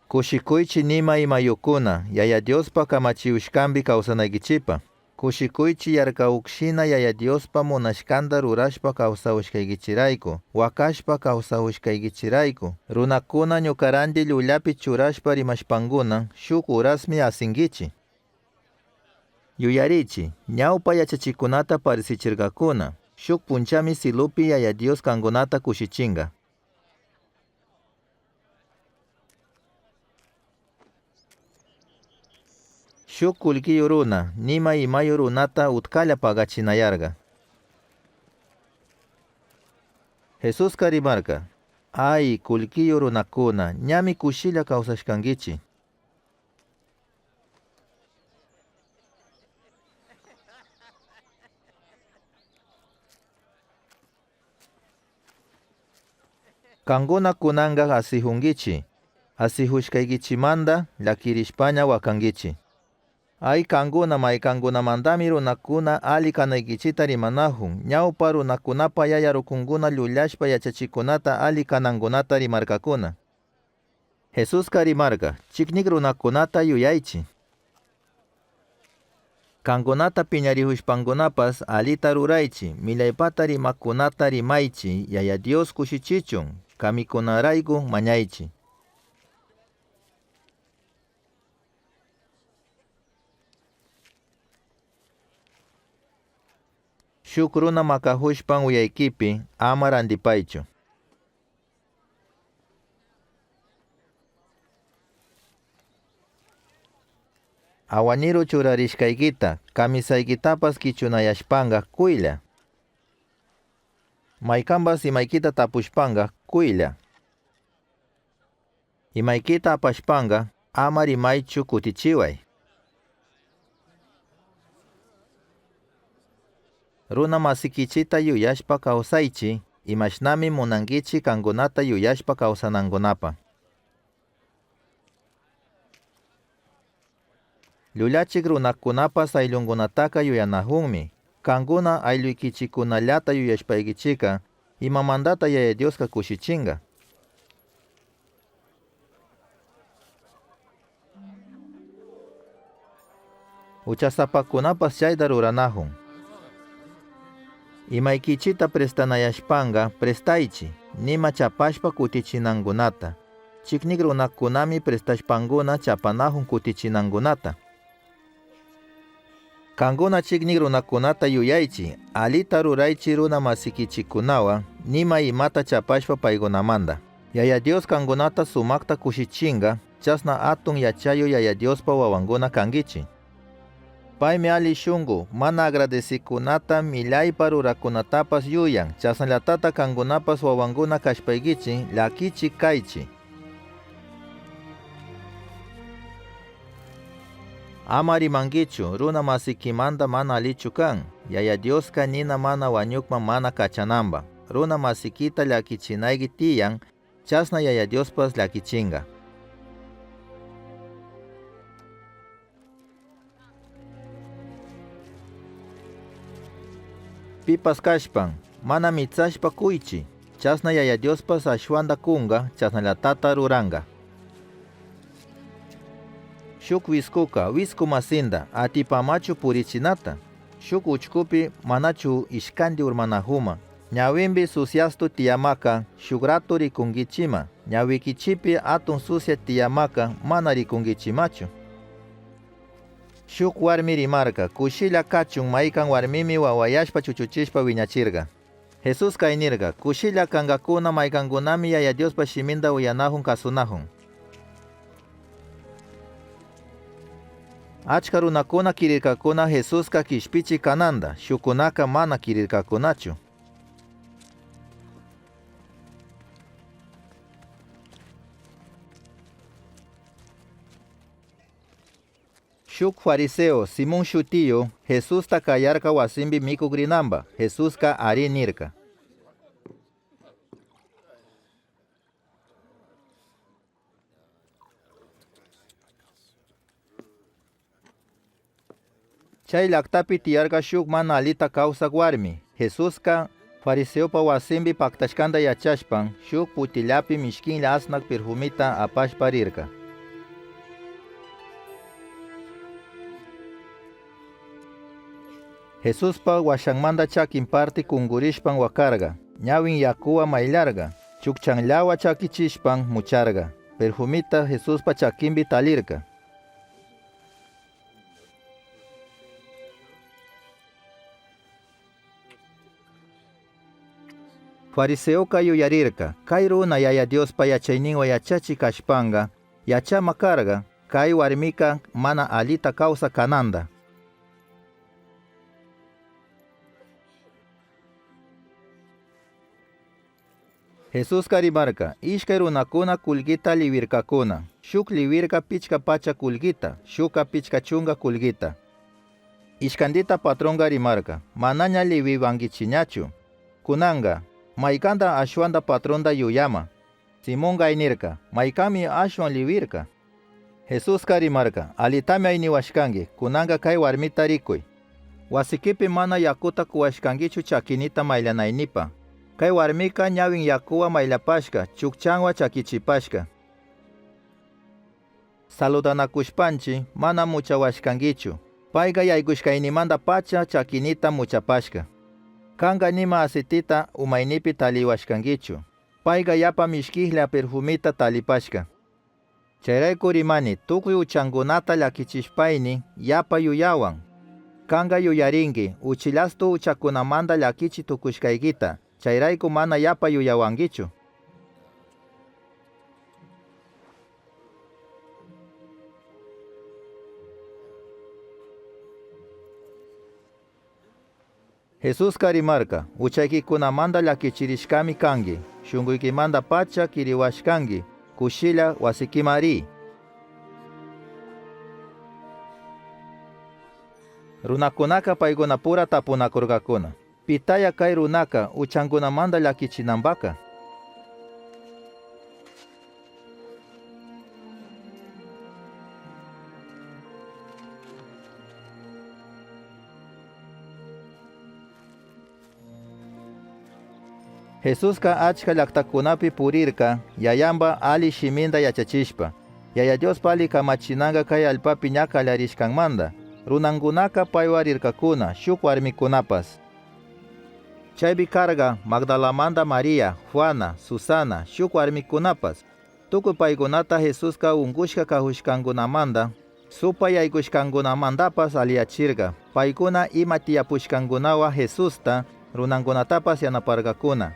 Kushikuychi nima imayukuna, Yaya Diospa kamachihushkanpi kawsanaykichipa. Kushikuychi yarkahukshina Yaya Diospa munashkanta rurashpa kawsahushkaykichirayku, wakashpa kawsahushkaykichirayku. Runakuna ñukaranti llullapi churashpa rimashpankuna shuk urasmi asinkichi. Yuyarichi, ñawpa yachachikunata parisichirkakuna, shuk punchami silupi Yaya Dios kankunata kushichinka. Shuk kullkiyu runa, nima imayu runata utkalla pagachinayarka. Jesuska rimarka: Ay, kullkiyu runakuna, ñami kushilla kawsashkankichi. Kankuna kunanka asihunkichi, asihushkaykichimanta llakirishpaña wakankichi. Ay kankuna maykankunamantami runakuna ali kanaykichita rimanahun, ñawpa runakunapa yaya rukunkuna llullashpa yachachikunata ali kanankunata rimarkakuna. Jesuska rimarka: Chiknik runakunata yuyaychi. Kankunata piñarihushpankunapas alita ruraychi, millaypata rimakkunata rimaychi, Yaya Dios kushichichun, kamikunarayku mañaychi. Shuk runa makahushpan uyaykipi, ama rantipaychu. Awaniru churarishkaykita, kamisaykitapas kichunayashpanka kuylla. Maykanpas imaykita tapushpanka kuylla. Imaykita apashpanka ama rimaychu kutichiway. Runa masikichita yuyashpa kawsaychi, imashnami munankichi kankunata yuyashpa kawsanankunapa. Llullachik runakunapas ayllunkunataka yuyanahunmi. Kankuna aylluykichikunallata yuyashpaykichika, imamantata Yaya Dioska kushichinka? Huchasapakunapas chayta ruranahun. Imaykichita prestanayashpanka prestaychi, nima chapashpa kutichinankunata. Chiknik runakunami prestashpankuna chapanahun kutichinankunata. Kankuna chiknik runakunata yuyaychi, alita ruraychi runa masikichikunawan, nima imata chapashpa paykunamanta. Yaya Dios kankunata sumakta kushichinka, chasna atun yachayu Yaya Diospa wawankuna kankichi. Paymi ali shunku, mana agradesikunata millaypa rurakunatapas yuyan, chasnallatata kankunapas wawankuna kashpaykichi llakichi kaychi. Ama rimankichu, runa masikimanta mana alichu kan. Yaya Dioska nina mana wañukman mana kachananpa. Runa masikita llakichinayki tiyan, chasna Yaya Diospas llakichinka. Pipas kashpan, mana mitsashpa kuychi, chasna Yaya Diospas ashwanta kunka, chasnallatata ruranka. Shuk wiskuka wisku masinta atipamachu purichinata. Shuk uchkupi manachu ishkanti urmanahuma. Ñawinpi susyastu tiyamaka shuk ratu rikunkichima. Ñawikichipi atun susya tiyamaka mana rikunkichimachu. Shuk warmi rimarka, kushilla kachun maykan warmimi wawayashpa chuchuchishpa wiñachirka. Jesuska aynirka, kushilla kankakuna maykankunami Yaya Diospa shiminta uyanahun kasunahun. Achka runakuna kirirkakuna Jesuska kishpichik kananta, shukkunaka mana kirirkakunachu. Shuk fariseo Simón shutiyu Jesusta kayarka wasinpi mikuk rinanpa. Jesuska ari nirka. Chay llaktapi tiyarka shuk mana alita kawsak warmi. Jesuska fariseopa wasinpi paktashkanta yachashpan shuk putillapi mishkinlla asnak perfumita apashpa rirka. Jesuspa washanmanta chakin parti kunkurishpan wakarka, ñawin yakuwa mayllarka, chukchanllawa chakichishpan mucharka. Perfumita Jesuspa chakinpi talirka. Fariseoka yuyarirka, kay runa Yaya Diospa yachayninwa yachachik kashpanka, yachama karka, kay warmika mana alita kawsak kananta. Jesuska rimarka, ishkay runakuna kullkita liwirkakuna. Shuk liwirka 500 kullkita, shukka 50 kullkita. Ishkandita patronka rimarka, manaña liwiwankichiñachu. Kunanka, maykanta ashwanta patronta yuyama. Simonka aynirka, maykami ashwan liwirka. Jesuska rimarka, alitami ayniwashkanki, kunanka kay warmita rikuy. Wasikipi mana yakuta kuwashkankichu chakinita mayllanaynipa. Kay warmika ñawin yakuwa mayllapashka, chukchanwa chakichipashka. Saludanakushpanchi mana muchawashkankichu. Payka yaykushkaynimanta pacha chakinita muchapashka. Kanka nima acetita umaynipi taliwashkankichu. Payka yapa mishkihlla perfumita talipashka. Chayrayku rimani tukuy uchankunata llakichishpayni yapa yuyawan. Kanka yuyarinki uchillastu uchakunamanta llakichi tukushkaykita, chayrayku mana yapa yuyawankichu. Jesuska rimarka, uchaykikunamanta llakichirishkami kanki, shunkuykimanta pacha kiriwashkanki, kushilla wasikima riy. Runakunaka paykunapura tapunakurkakuna. Pitaya kay runaka uchankunamanta llakichinanpaka? Jesuska achka llaktakunapi purirka Yayanpa ali shiminta yachachishpa. Yaya Diospa ali kamachinanka kay allpapi ña kallarishkanmanta. Runankunaka paywan rirkakuna shuk warmikunapas. Chaypi karka Magdalamanta Maria, Juana, Susana, shuk warmikunapas. Tukuy paykunata Jesuska unkushka kahushkankunamanta, supay yaykushkankunamantapas aliyachirka. Paykuna ima tiyapushkankunawa Jesusta runankunatapas yanaparkakuna.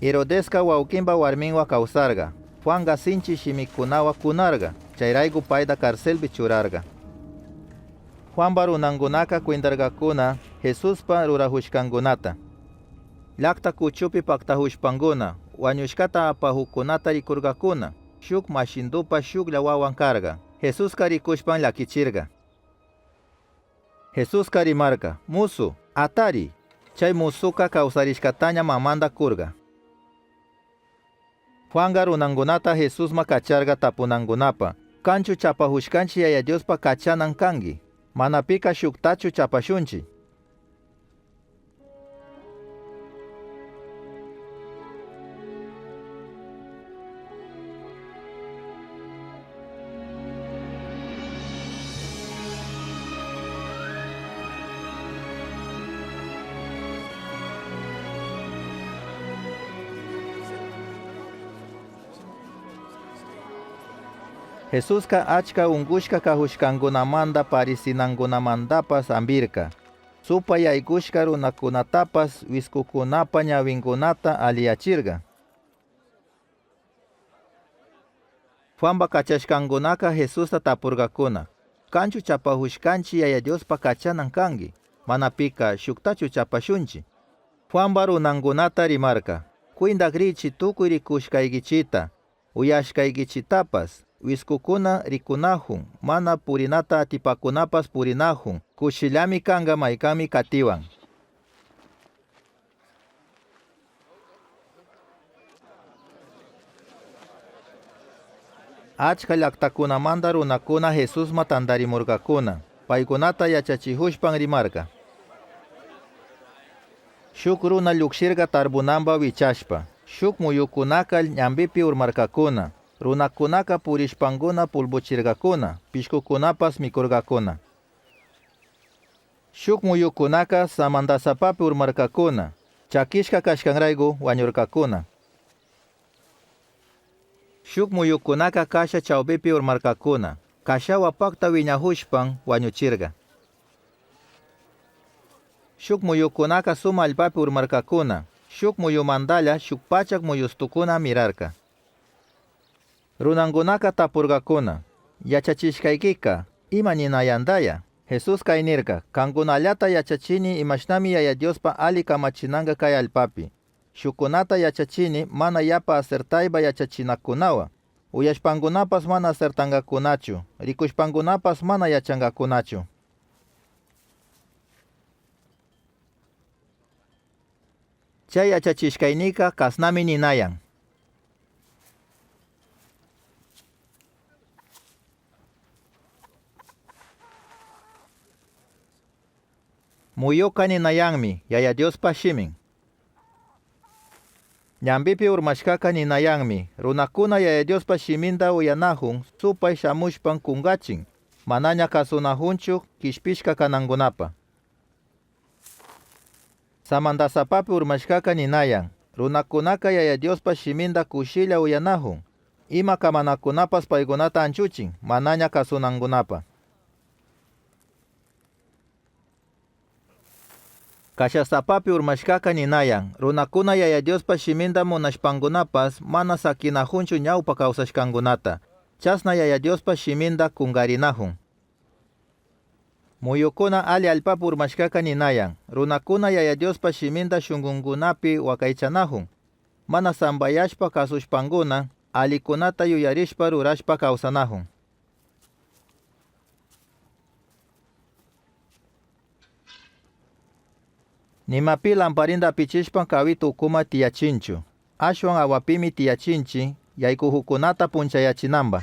Herodeska wawkinpa warminwa kawsarka. Juanka sinchi shimikunawa kunarka. Chayrayku payta karselpi churarka. Juanpa runankunaka kwintarkakuna Jesuspa rurahushkankunata. Llakta kuchupi paktahushpankuna wañushkata apahukunata rikurkakuna. Shuk mashindupa shuklla wawan karka. Jesuska rikushpan llakichirka. Jesuska rimarka: Musu, atari. Chay musuka kawsarishkataña mamanta kurka. Juanka runankunata Jesusma kacharka tapunankunapa: Kanchu chapahushkanchi Yaya Diospa kachanan kanki? Manapika shuktachu chapashunchi? Jesuska achka unkushka kahushkankunamanta parisinankunamantapas ampirka. Supay yaykushka runakunatapas wiskukunapa ñawinkunata aliyachirka. Juanpa kachashkankunaka Jesusta tapurkakuna: Kanchu chapahushkanchi Yaya Diospa kachanan kanki? Manapika shuktachu chapashunchi? Juanpa runankunata rimarka: Kwintakrichi tukuy rikushkaykichita, uyashkaykichitapas. Wiskukuna rikunahun, mana purinata atipakunapas purinahun. Kushillami kanka maykanmi katiwan. Achka llaktakunamanta runakuna Jesusma tantarimurkakuna. Paykunata yachachihushpan rimarka. Shuk runa llukshirka tarpunanpa wichashpa. Shuk muyukunaka ñampipi urmarkakuna. Runakunaka purishpankuna pulbuchirkakuna, pishkukunapas mikurkakuna. Shuk muyukunaka samandasapapi urmarkakuna. Chakishka kashkanrayku wañurkakuna. Shuk muyukunaka kasha chawpipi urmarkakuna. Kashawa pakta wiñahushpan wañuchirka. Shuk muyukunaka suma allpapi urmarkakuna. Shuk muyumantalla shuk pachak muyustukuna mirarka. Runankunaka tapurkakuna: Yachachishkaykika, ima ninayantaya? Jesuska aynirka: Kankunallata yachachini imashnami Yaya Diospa ali kamachinanka kay allpapi. Shukkunata yachachini mana yapa asertaypa yachachinakunawa. Uyashpankunapas mana asertankakunachu, rikushpankunapas mana yachankakunachu. Chay yachachishkaynika kasnami ninayan. Muyuka ninayanmi Yaya Diospa shimin. Ñampipi urmashkaka ninayanmi runakuna Yaya Diospa shiminta uyanahun supay shamushpan kunkachin, manaña kasunahunchu kishpishka kanankunapa. Samandasapapi urmashkaka ninayan runakunaka Yaya Diospa shiminta kushilla uyanahun, ima kamanakunapas paykunata anchuchin, manaña kasunankunapa. Kashasapapi urmashkaka ninayan runakuna Yaya Diospa shiminta munashpankunapas mana sakinahunchu ñawpa kawsashkankunata. Chasna Yaya Diospa shiminta kunkarinahun. Muyukuna ali allpapi urmashkaka ninayan runakuna Yaya Diospa shiminta shunkunkunapi wakaychanahun. Mana sambayashpa kasushpankuna alikunata yuyarishpa rurashpa kawsanahun. Nima pi lamparinda apichishpa kawitu ukuma tiyachinchu. Ashwan awapimi tiyachinchi yaykuhukunata punchayachinanpa.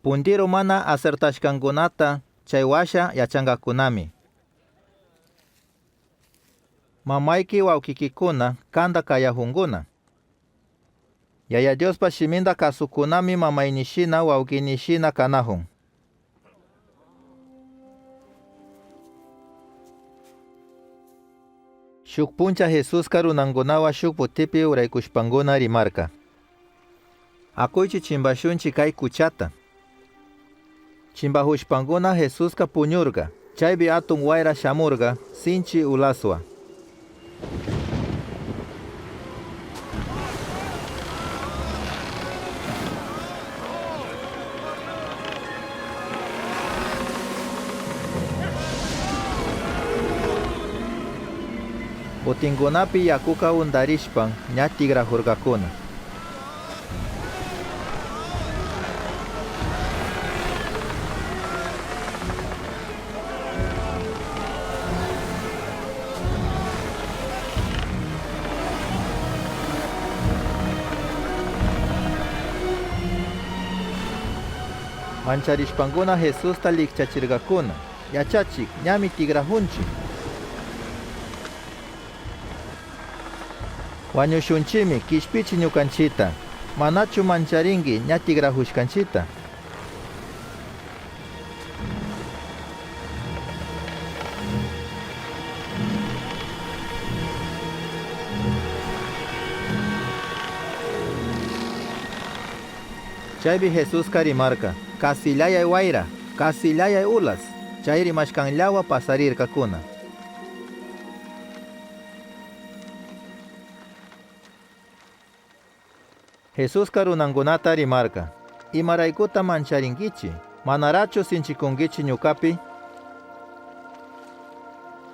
Puntiru mana asertashkankunata chay washa yachankakunami. Mamayki wawkikikuna kanta kayahunkuna. Yaya Diospa shiminta kasukunami mamaynishina wawkinishina kanahun. Shuk puncha Jesuska runankunawa shuk botipi uraykushpankuna rimarka. Akuychi chimpashunchi kay kuchata. Chimpahushpankuna Jesuska puñurka. Chaypi atun wayra shamurka sinchi ulaswa. Botinkunapi yakuka undarishpan ña tigrahurkakuna. Mancharishpankuna Jesusta likchachirkakuna. Yachachik, ñami tigrahunchi. Wañushunchimi kishpichi ñukanchita. Manachu mancharinki ña tigrahushkanchita. Chaypi Jesuska rimarka, kasillayay wayra, kasillayay ulas. Chay rimashkanllawa pasarirkakuna. Jesuska runankunata rimarka, imaraykuta mancharinkichi, manarachu sinchikunkichi ñukapi.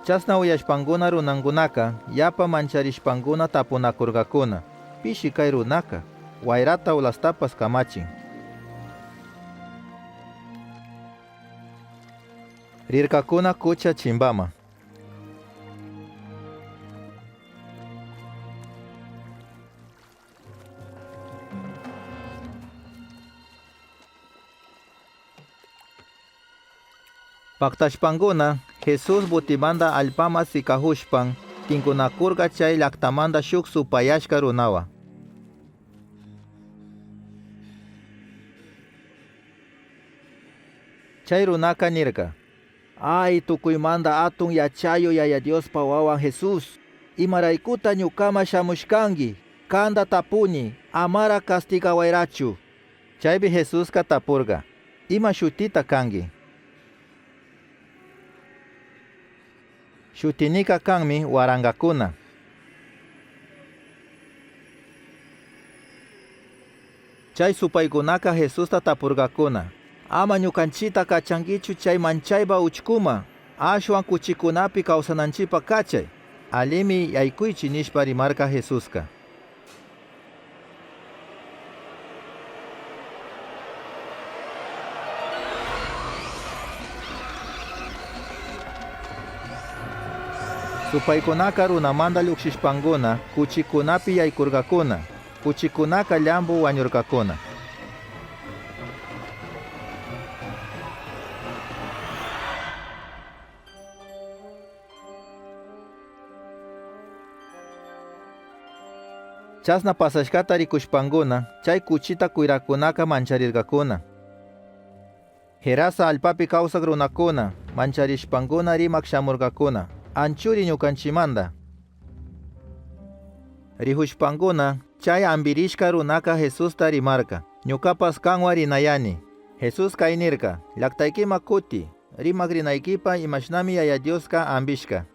Chasna uyashpankuna runankunaka yapa mancharishpankuna tapunakurkakuna, pishi kay runaka, wayrata ulastapas kamachin. Rirkakuna kucha chimpama. Paktashpankuna Jesús botimanta allpama sikahushpan tinkunakurka chay llaktamanta shuk supayashka runawa. Chay runaka nirka: Ay, tukuymanta atun yachayu Yaya Diospa wawan Jesús, imaraykuta ñukama shamushkanki, kanta tapuni, amara kastigawayrachu. Chaypi Jesuska tapurka: Ima shutita kanki? Shutinika kanmi warankakuna. Chay supaykunaka Jesusta tapurkakuna: Ama ñukanchita kachankichu chay manchaypa uchkuma, ashwan kuchikunapi kawsananchipa kachay. Alimi yaykuychi nishpa rimarka Jesuska. Supaykunaka runamanta llukshishpankuna kuchikunapi yaykurkakuna. Kuchikunaka llampu wañurkakuna. Chasna pasashkata rikushpankuna chay kuchita kuyrakunaka mancharirkakuna. Gerasa allpapi kawsak runakuna mancharishpankuna rimak shamurkakuna. Anchuri ñukanchimanta. Rihushpankuna chay ampirishka runaka Jesusta rimarka: Ñukapas kanwa rinayani. Jesuska aynirka: Llaktaykima kuti, rimak rinaykipa imashnami Yaya Dioska ampishka.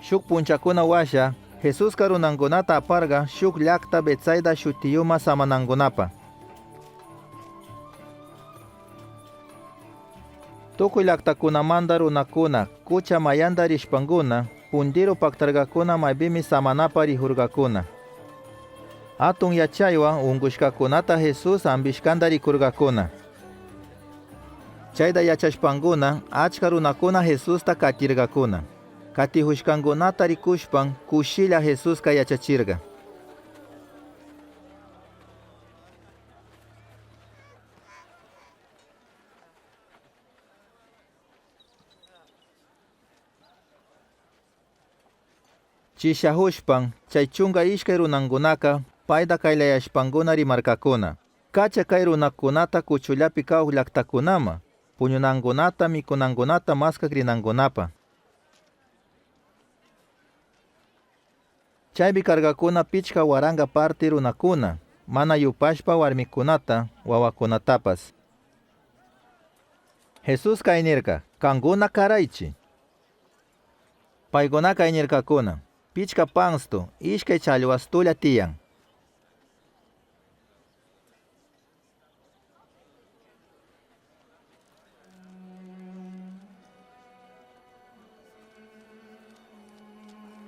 Shuk punchakuna washa Jesuska runankunata aparka shuk llakta Betsaida shutiyuma samanankunapa. Tukuy llaktakunamanta runakuna kucha mayanta rishpankuna puntiru paktarkakuna maypimi samanapa rihurkakuna. Atun yachaywan unkushkakunata Jesús ampishkanta rikurkakuna. Chayta yachashpankuna achka runakuna Jesusta katirkakuna. Katihushkankunata rikushpan kushilla Jesuska yachachirka. Chishahushpan chay 12 runankunaka payta kaylayashpankuna rimarkakuna. Kacha kay runakunata kuchullapi kahuk llaktakunama, puñunankunata mikunankunata maskak rinankunapa. Chaypi karkakuna 5000 parti runakuna, mana yupashpa warmikunata, wawakunatapas. Jesuska aynirka, kankuna karaychi. Paykunaka aynirkakuna, 5 panstu, 2 challwastulla tiyan.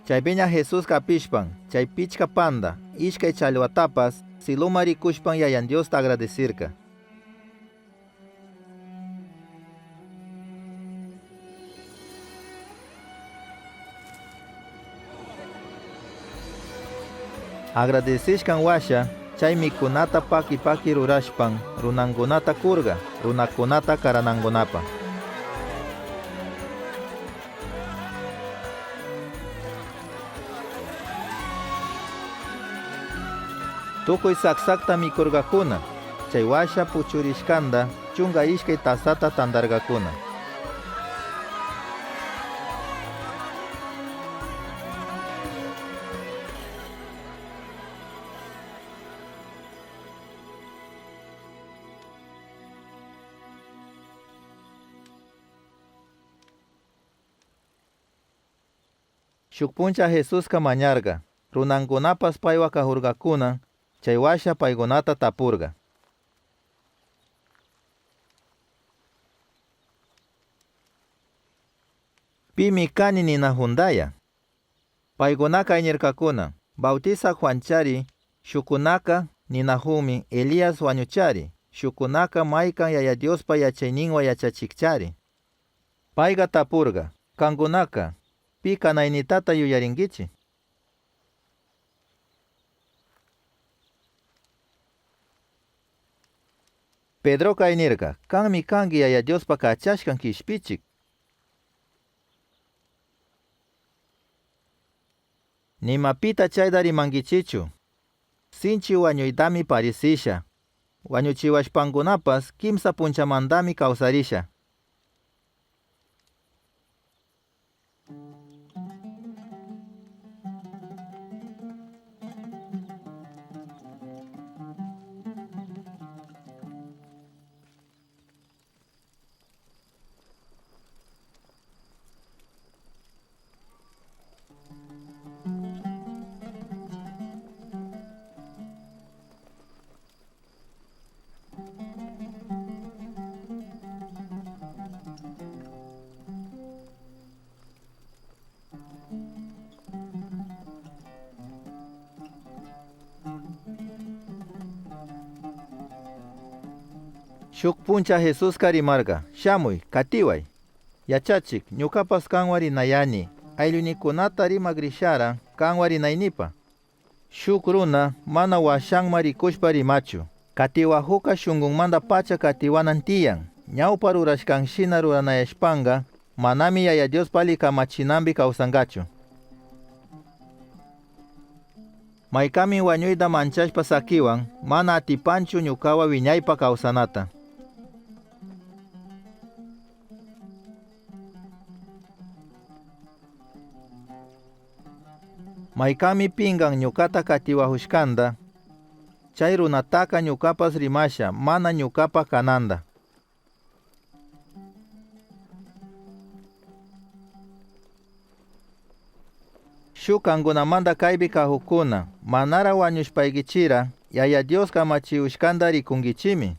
Chaypiña Jesuska apishpan, chay 5 panda, 2 challwatapas, siluma rikushpan Yayan Diosta agradecirka. Agradecishkan washa, chay mikunata paki paki rurashpan, runankunata kurka, runakunata karanankunapa. Tukuy saksakta mikurkakuna, chay washa puchurishkanta 12 tasata tantarkakuna. Shuk puncha Jesuska mañarka, runankunapas paywa kahurkakuna, chay washa paykunata tapurka. Pimi kani ninahundaya. Paykunaka aynirkakuna, Bautizak Juanchari, shukunaka ninahunmi Elías wañuchari, shukunaka maykan Yaya Diospa yachayninwa yachachikchari. Payka tapurka, kankunaka, pi kanaynitata yuyarinkichi. Pedroka aynirka, kanmi kanki Yaya Diospa kachashkan kishpichik. Nimapita chayta rimankichichu. Sinchi wañuytami parisisha. Wañuchiwashpankunapas 3 punchamantami kawsarisha. Shuk puncha Jesuska rimarka, shamuy, katiway. Yachachik, ñukapas kanwa rinayani, ayllunikunata rimakrishara kanwa rinaynipa. Shuk runa mana washanma rikushpa rimachu. Katiwahuka shunkunmanta pacha katiwanan tiyan. Ñawpa rurashkanshina ruranayashpanka, manami Yaya Diospa alli kamachinampi kawsankachu. Maykami wañuyta manchashpa sakiwan, mana atipanchu ñukawa wiñaypa kawsanata. Maykami pinkan ñukata katiwahushkanta, chay runataka ñukapas rimasha mana ñukapa kananta. Shuk kangunamanda kaypi kahukuna manara wañushpaykichira Yaya Dios kamachihushkanta rikunkichimi.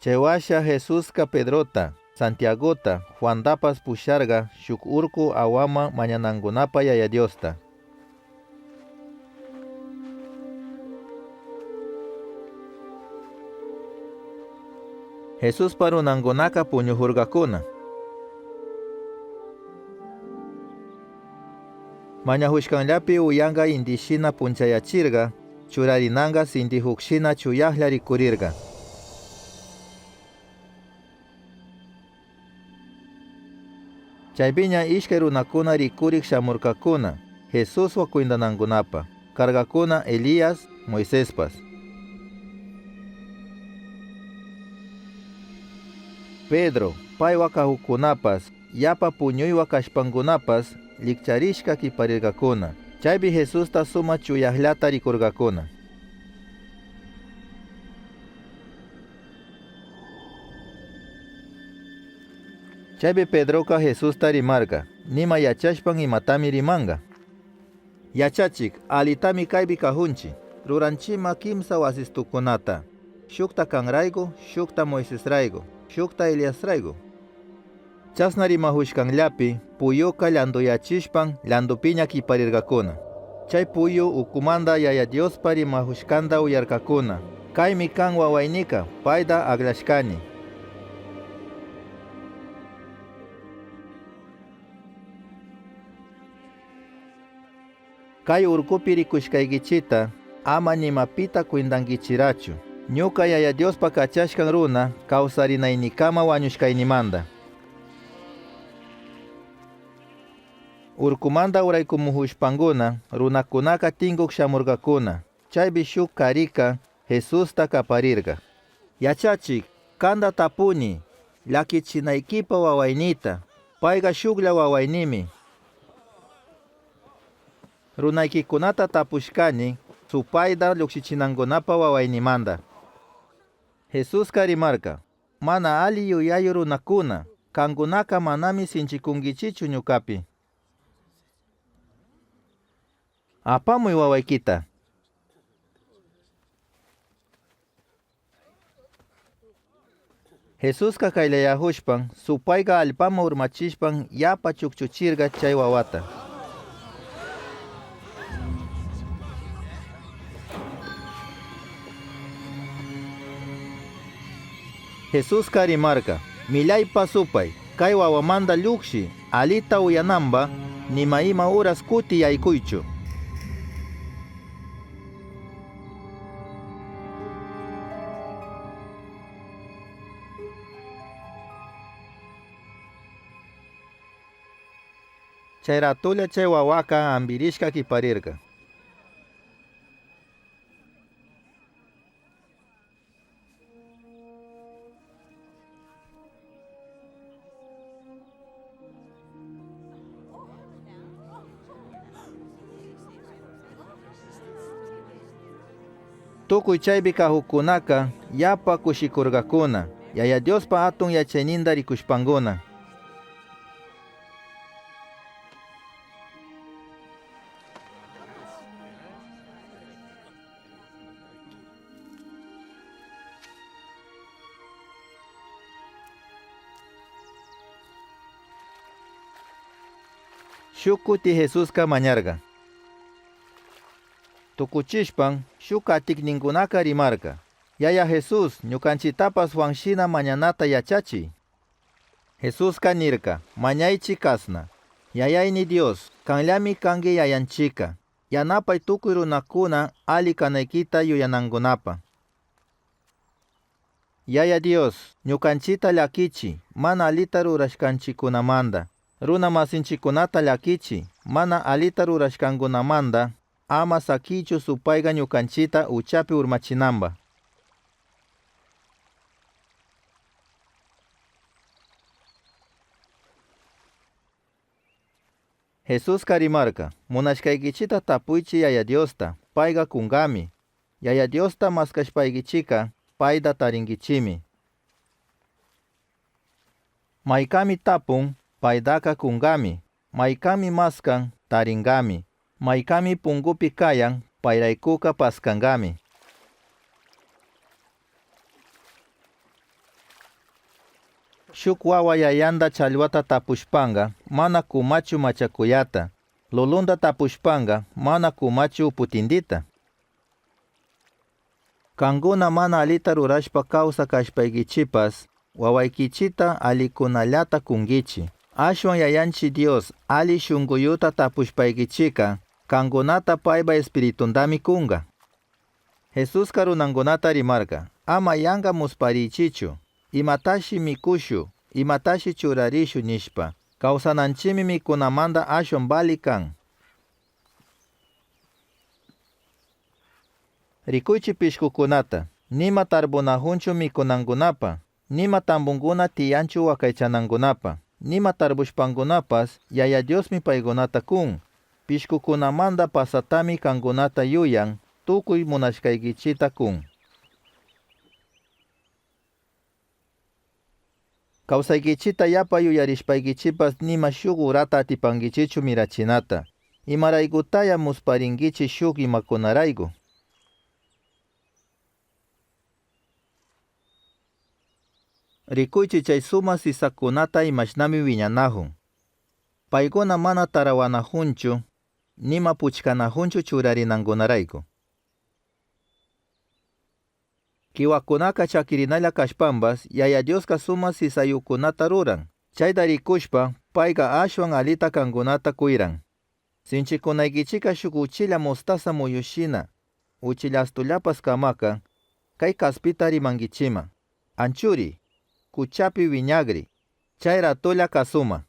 Chaywasha Jesuska Pedrota, Santiagota, Juantapas pusharka shuk urku awama mañanankunapa Yaya Diosta. Jesuspa runankunaka puñuhurkakuna. Mañahushkanllapi uyanka intishina punchayachirka, churarinanka sintihukshina chuyahlla rikurirka. Chaypiña ishkay runakuna rikurik shamurkakuna Jesuswa kwintanankunapa. Karkakuna Elías, Moisespas. Pedro, paywa kahukkunapas, yapa puñuywa kashpankunapas likcharishka kiparirkakuna. Chaypi Jesusta suma chuyahllata rikurkakuna. Chaypi Pedroka Jesusta rimarka, nima yachashpan imatami rimanka. Yachachik, alitami kaypi kahunchi. Ruranchima kimsa wasistukunata. Shukta kanrayku, shukta Moisesrayku, shukta Eliasrayku. Chasna rimahushkanllapi puyuka llanduyachishpan llandupiña kiparirkakuna. Chay puyu ukumanta Yaya Diospa rimahushkanta uyarkakuna. Kaymi kan wawaynika, payta aklashkani. Kay urkupi rikushkaykichita ama nimapita kwintankichirachu. Ñuka Yaya Diospa kachashkan runa kawsarinaynikama wañushkaynimanta. Urkumanta uraykumuhushpankuna runakunaka tinkuk shamurkakuna. Chaypi shuk karika Jesusta kaparirka. Yachachik, kanta tapuni, llakichinaykipa wawaynita. Payka shuklla wawaynimi. Runaykikunata tapushkani supayta llukshichinankunapa wawaynimanta. Jesuska rimarka, mana ali yuyayu runakuna, kankunaka manami sinchikunkichichu ñukapi. Apamuy wawaykita. Jesuska kayllayahushpan supayka allpama urmachishpan yapa chukchuchirka chay wawata. Jesuska rimarka, millaypa supay, kay wawamanta llukshi, alita uyanamba, nima ima uras kuti yaykuychu. Chay ratulla chay wawaka ampirishka kiparirka. Tukuy chaypi kahukkunaka yapa kushikurkakuna, Yaya Diospa atun yachayninta rikushpankuna. Shuk kuti Jesuska mañarka. Tukuchishpan shuk katikninkunaka rimarka. Yaya Jesús, ñukanchitapas Juanshina mañanata yachachiy. Jesuska nirka, mañaychi kasna. Yayayni Dios, kanllami kanki yayanchika. Yanapay tukuy runakuna ali kanaykita yuyanankunapa. Yaya Dios, ñukanchita llakichi, mana alita rurashkanchikunamanta. Runa masinchikunata llakichi, mana alita rurashkankunamanta. Ama saquichu supayga ñukanchita uchapi urmachinamba. Jesuska rimarka, munashkaykichita tapuychi Yaya Diosta, payga kungami. Yaya Diosta maskashpaykichika, payta tarinkichimi. Maykami tapun, paydaka kungami. Maykami maskan, taringami. Maykami pungupi kayan, payraykuka paskangami. Shuk wawa yayanda challwata tapushpanga, mana kumachu machakuyata. Lulunda tapushpanga, mana kumachu uputindita. Kanguna mana alita rurashpa kawsak kashpaykichipas, wawaykichita alikunallata kunkichi. Ashwan Yayanchi Dios ali shunkuyuta tapushpaykichika, kangunata paypa espiritundami kunga. Jesuska runankunata rimarka, ama yanka musparichichu, imatashi mikushu, imatashi churarishu nishpa. Kawsananchimi mikunamanta ashwan vali kan. Rikuychi pishkukunata, nima tarpunahunchu mikunankunapa, nima tambunkuna tiyanchu wakaychanankunapa, nima tarpushpankunapas Yaya Diosmi paykunata kun. Pishkukunamanta pasatami kankunata yuyan, tukuy munashkaykichita kun. Kawsaykichita yapa yuyarishpaykichipas nima shuk urata atipankichichu mirachinata. Imaraykutaya musparinkichi shuk imakunarayku. Rikuychi chay suma sisakunata imashnami wiñanahun. Paykuna mana tarawanahunchu, nima puchkanahunchu churarinankunarayku. Kiwakunaka chakirinalla kashpanpas, Yaya Dioska suma sisayukunata ruran. Chayta rikushpa, payka ashwan alita kankunata kuyran. Sinchikunaykichika shuk uchilla mostaza muyushina, uchillastullapas kamaka, kay kaspita rimankichima. Anchuri, kuchapi wiñagri, chay ratolla kasuma.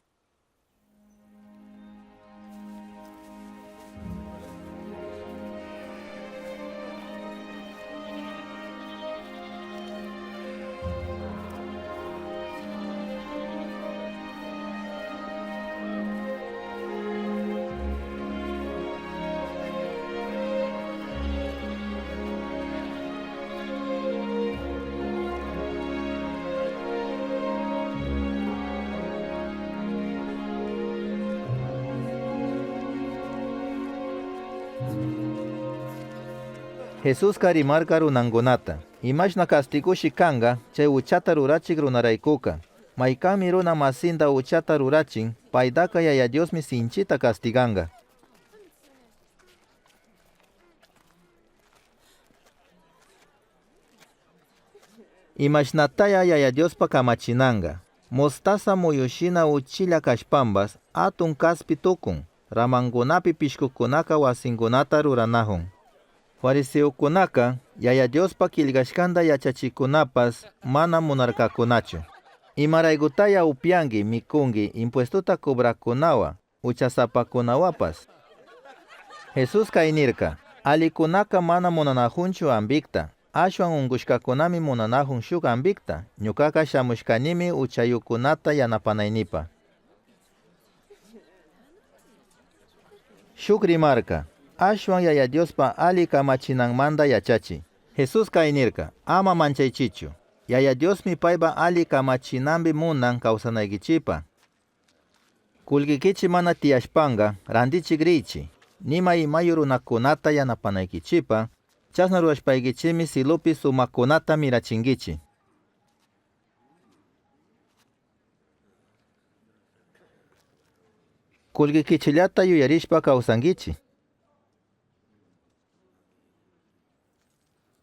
Jesuska rimarka runankunata, imashna kastigushi kanka chay uchata rurachik runaraykuka. Maykami runa masinta uchata rurachin, paydaka Yaya Diosmi sinchita kastiganka. Imashnataya Yaya Diospa kamachinanka. Mostaza muyushina uchilla kashpanpas, atun kaspi tukun, ramankunapi pishkukunaka wasinkunata ruranahun. Fariseokunaka, Yaya Diospa killkashkanta yachachikunapas mana munarkakunachu. Imaraykutaya upyanki mikunki impuestuta cobrakunawa, uchasapakunawapas. Jesuska aynirka, alikunaka mana munanahunchu ampikta, ashwan unkushkakunami munanahun shuk ampikta, ñukaka shamushkanimi uchayukunata yanapanaynipa. Shuk rimarka, ashwan Yaya Diospa ali kamachinanmanta yachachi. Jesuska aynirka, ama manchaychichu. Yaya Diosmi paypa ali kamachinanpi munan kawsanaykichipa. Kullkikichi mana tiyashpanka, rantichik riychi. Nima imayu runakunata yanapanaykichipa, chasna rurashpaykichimi silupi sumakunata mirachinkichi. Kullkikichillata yuyarishpa kawsankichi.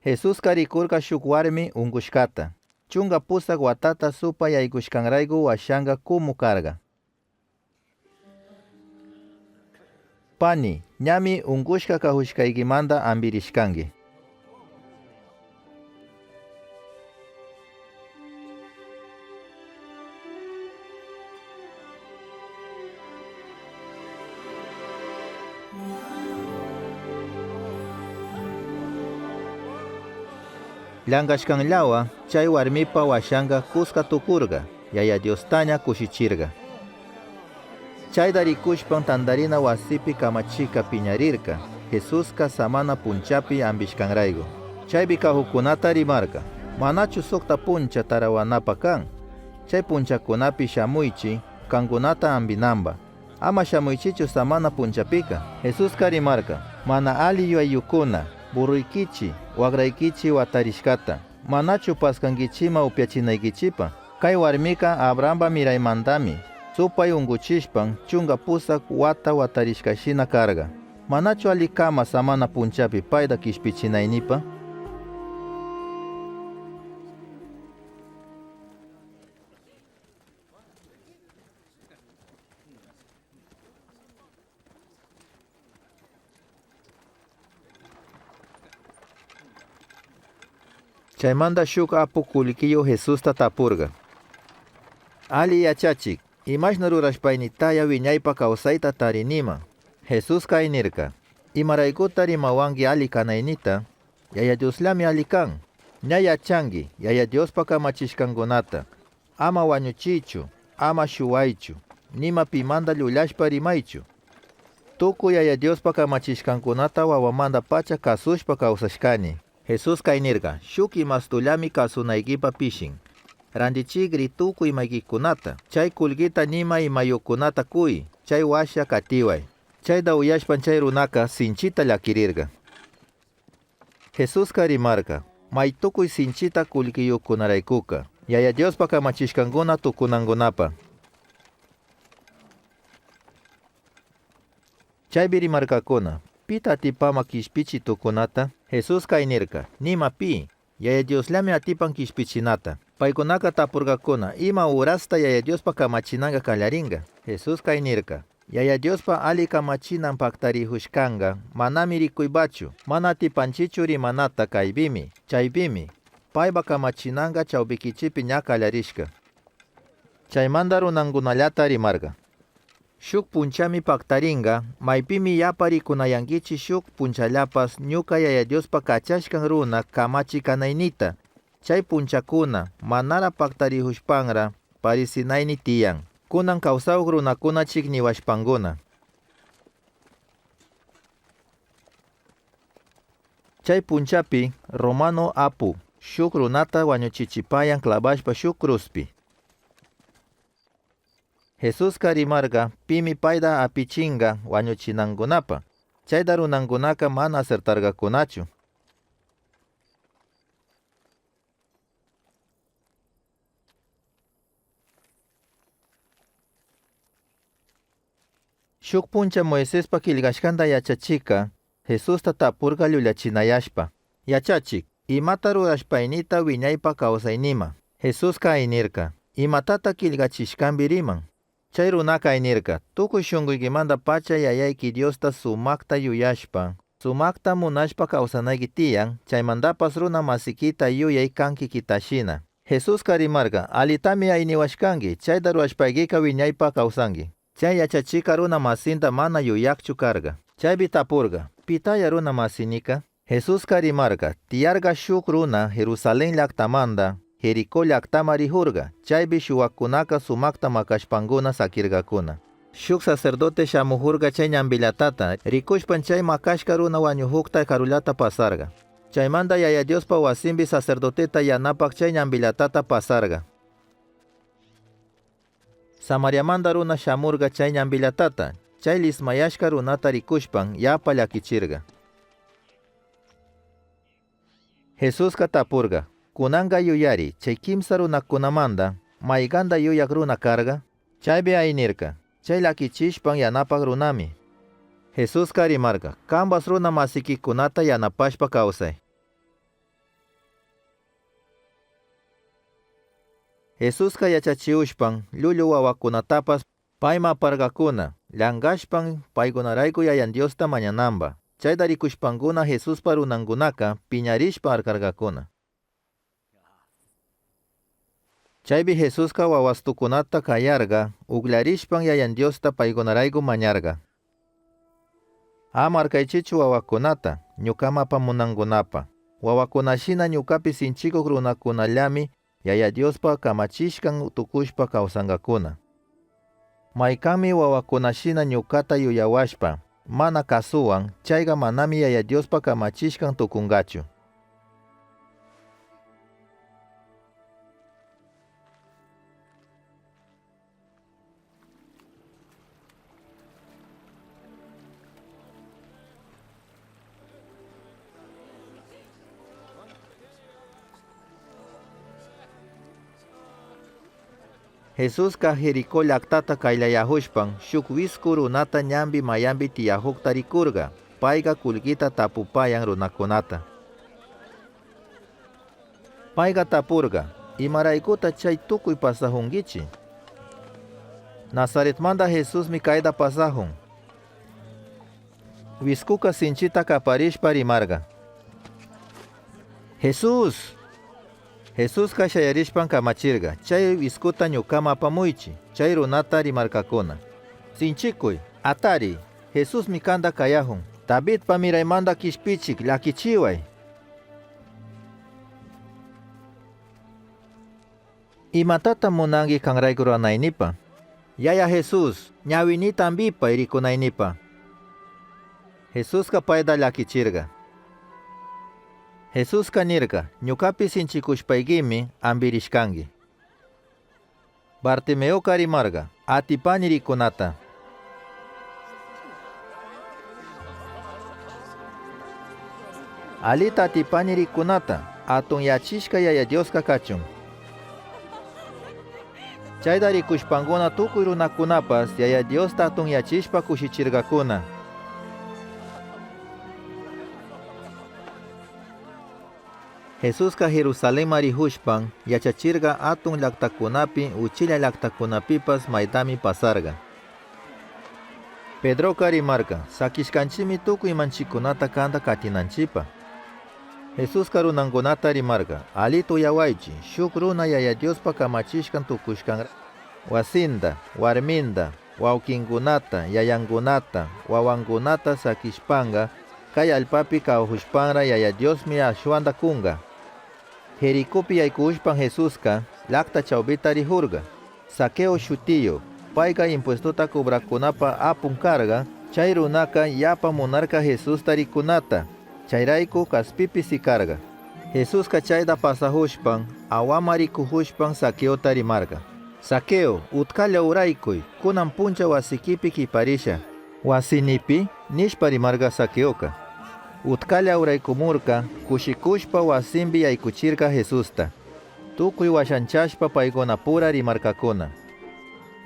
Jesuska rikurka shuk warmi unkushkata. 18 watata supay yaykushkanrayku washanka kumu karka. Pani, ñami unkushka kahushkaykimanta ampirishkanki. Llankashkanllawa chay warmipa washanka kuska tukurka, Yaya Diostaña kushichirka. Chayta rikushpan tantarina wasipi kamachikka piñarirka, Jesuska samana punchapi ampishkanrayku. Chaypi kahukkunata rimarka: Manachu sukta puncha tarawanapa kan? Chay punchakunapi shamuychi kankunata ampinanpa. Ama shamuychichu samana punchapika. Jesuska rimarka: Mana ali yuyayyukuna, burruykichi, wakraykichi watarishkata, manachu paskankichima upyachinaykichipa? Kay warmika Abrahampa miraymantami, supay unkuchishpan 18 wata watarishkashina karka. Manachu ali kama samana punchapi payta kishpichinaynipa? Chaymanta shuk apu kullkiyu Jesusta tapurka: Ali yachachik, imashna rurashpaynitaya wiñaypa kawsayta tarinima? Jesuska aynirka: Imaraykuta rimawanki ali kanaynita? Yaya Diosllami ali kan. Ña yachanki Yaya Diospa kamachishkankunata: Ama wañuchiychu, ama shuwaychu, nima pimanta llullashpa rimaychu. Tukuy Yaya Diospa kamachishkankunata wawamanta pacha kasushpa kawsashkani. Jesuska aynirka: Shuk imastullami kasunaykipa pishin. Rantichikri tukuy imaykikunata. Chay kullkita nima imayukunata kuy, chay washa katiway. Chayta uyashpan chay runaka sinchita llakirirka. Jesuska rimarka: Maytukuy sinchita kullkiyukkunaraykuka, Yaya Diospa kamachishkankuna tukunankunapa. Chaypi rimarkakuna: Pita atipama kishpichi tukunata? Jesuska aynirka: Nima pi, Yaya Diosllami atipan kishpichinata. Paykunaka tapurkakuna: Ima urasta Yaya Diospa kamachinanka kallarinka? Jesuska aynirka: Yaya Diospa ali kamachinan paktarihushkanka manami rikuypachu, mana atipanchichu rimanata kaypimi, chaypimi. Paypa kamachinanka chawpikichipi ña kallarishka. Chaymanta runankunallata rimarka: Shuk punchami paktarinka, maypimi yapa rikunayankichi shuk punchallapas ñuka Yaya Diospa kachashkan runa kamachik kanaynita. Chay punchakuna manara paktarihushpanra parisinayni tiyan. Kunan kawsahuk runakuna chikniwashpankuna. Chay punchapi romano apu shuk runata wañuchichipayan klabashpa shuk kruspi. Jesuska rimarka pimi payta apichinka wañuchinankunapa. Chayta runankunaka mana asertarkakunachu. Shuk puncha Moisespa killkashkanta yachachikka Jesusta tapurka llullachinayashpa: Yachachik, imata rurashpaynita wiñaypa kawsaynima? Jesuska aynirka: Imatata killkachishkanpi riman? Chay runaka aynirka: Tukuy shunkuykimanta pacha Yayayki Diosta sumakta yuyashpa, sumakta munashpa kawsanayki tiyan, chaymantapas runa masikita yuyay kankikitashina. Jesuska rimarka: Alitami ayniwashkanki, chayta rurashpaykika wiñaypa kawsanki. Chay yachachikka runa masinta mana yuyakchu karka. Chaypi tapurka: Pitaya runa masinika? Jesuska rimarka: Tiyarka shuk runa Jerusalén llaktamanta Jericó llaktama rihurka. Chaypi shuwakunaka sumakta makashpankuna sakirkakuna. Shuk sacerdote shamuhurka chay ñanpillatata, rikushpan chay makashka runa wañuhukta karullata pasarka. Chaymanta Yaya Diospa wasinpi sacerdoteta yanapak chay ñanpillatata pasarka. Samariamanta runa shamurka chay ñanpillatata, chay lismayashka runata rikushpan yapa llakichirka. Jesuska tapurka: Kunanka yuyari, chay kimsa runakunamanta, maykanta yuyak runa karka? Chaypi aynirka: Chay llakichishpan yanapak runami. Jesuska rimarka: Kampas runa masikikunata yanapashpa kawsay. Jesuska yachachihushpan llullu wawakunatapas payma aparkakuna, llankashpan paykunarayku Yayan Diosta mañananpa. Chayta rikushpankuna Jesuspa runankunaka piñarishpa arkarkakuna. Chaypi Jesuska wawastukunata kayarka, ukllarishpan Yayan Diosta paykunarayku mañarka: Ama arkaychichu wawakunata, ñukama apamunankunapa. Wawakunashina ñukapi sinchikuk runakunallami Yaya Diospa kamachishkan tukushpa kawsankakuna. Maykanmi wawakunashina ñukata yuyawashpa mana kasuwan, chayka manami Yaya Diospa kamachishkan tukunkachu. Jesuska Jericó llaktata kayllayahushpan shuk wisku runata ñambi mayanpi tiyahukta rikurka. Payka kullkita tapupayan runakunata. Payka tapurka: Imaraykuta chay tukuy pasahunkichi? Nazaretmanta Jesusmi kayta pasahun. Wiskuka sinchita kaparishpa rimarka: Jesús! Jesuska shayarishpan kamachirka: Chay wiskuta ñukama apamuychi. Chay runata rimarkakuna: Sinchikuy, atari, Jesusmi kanta kayahun. Davidpa miraymanta kishpichik, llakichiway. Imatata munanki kanrayku ruranaynipa? Yaya Jesús, ñawinita ampipay rikunaynipa. Jesuska payta llakichirka. Jesuska nirka: Ñukapi sinchikushpaykimi ampirishkanki. Bartimeoka rimarka: Atipani rikunata. Alita atipani rikunata, atunyachishka Yaya Dioska kachun. Chayta rikushpankuna tukuy runakunapas Yaya Diosta atunyachishpa kushichirkakuna. Jesuska Jerusalenma rihushpan yachachirka atun llaktakunapi uchilla llaktakunapipas maytami pasarka. Pedroka rimarka: Sakishkanchimi tukuy imanchikunata kanta katinanchipa. Jesuska runankunata rimarka: Alita uyawaychi, shuk runa Yaya Diospa kamachishkan tukushkan wasinta, warminta, wawkinkunata, yayankunata, wawankunata sakishpanka kay allpapi kawahushpanra Yaya Diosmi ashwanta kunka. Jericópi yaykuhushpan Jesuska llakta chawpita rihurka. Zaqueo shutiyu, payka impuestuta kobrakkunapa apun karka. Chay runaka yapa munarka Jesusta rikunata. Chayrayku kaspipi sikarka. Jesuska chayta pasahushpan awama rikuhushpan Zaqueota rimarka: Zaqueo, utkalla uraykuy, kunan puncha wasikipi kiparisha. Wasinipi, nishpa rimarka Zaqueoka. Utkalla uraykumurka, kushikushpa wasinpi yaykuchirka Jesusta. Tukuy washanchashpa paykunapura rimarkakuna: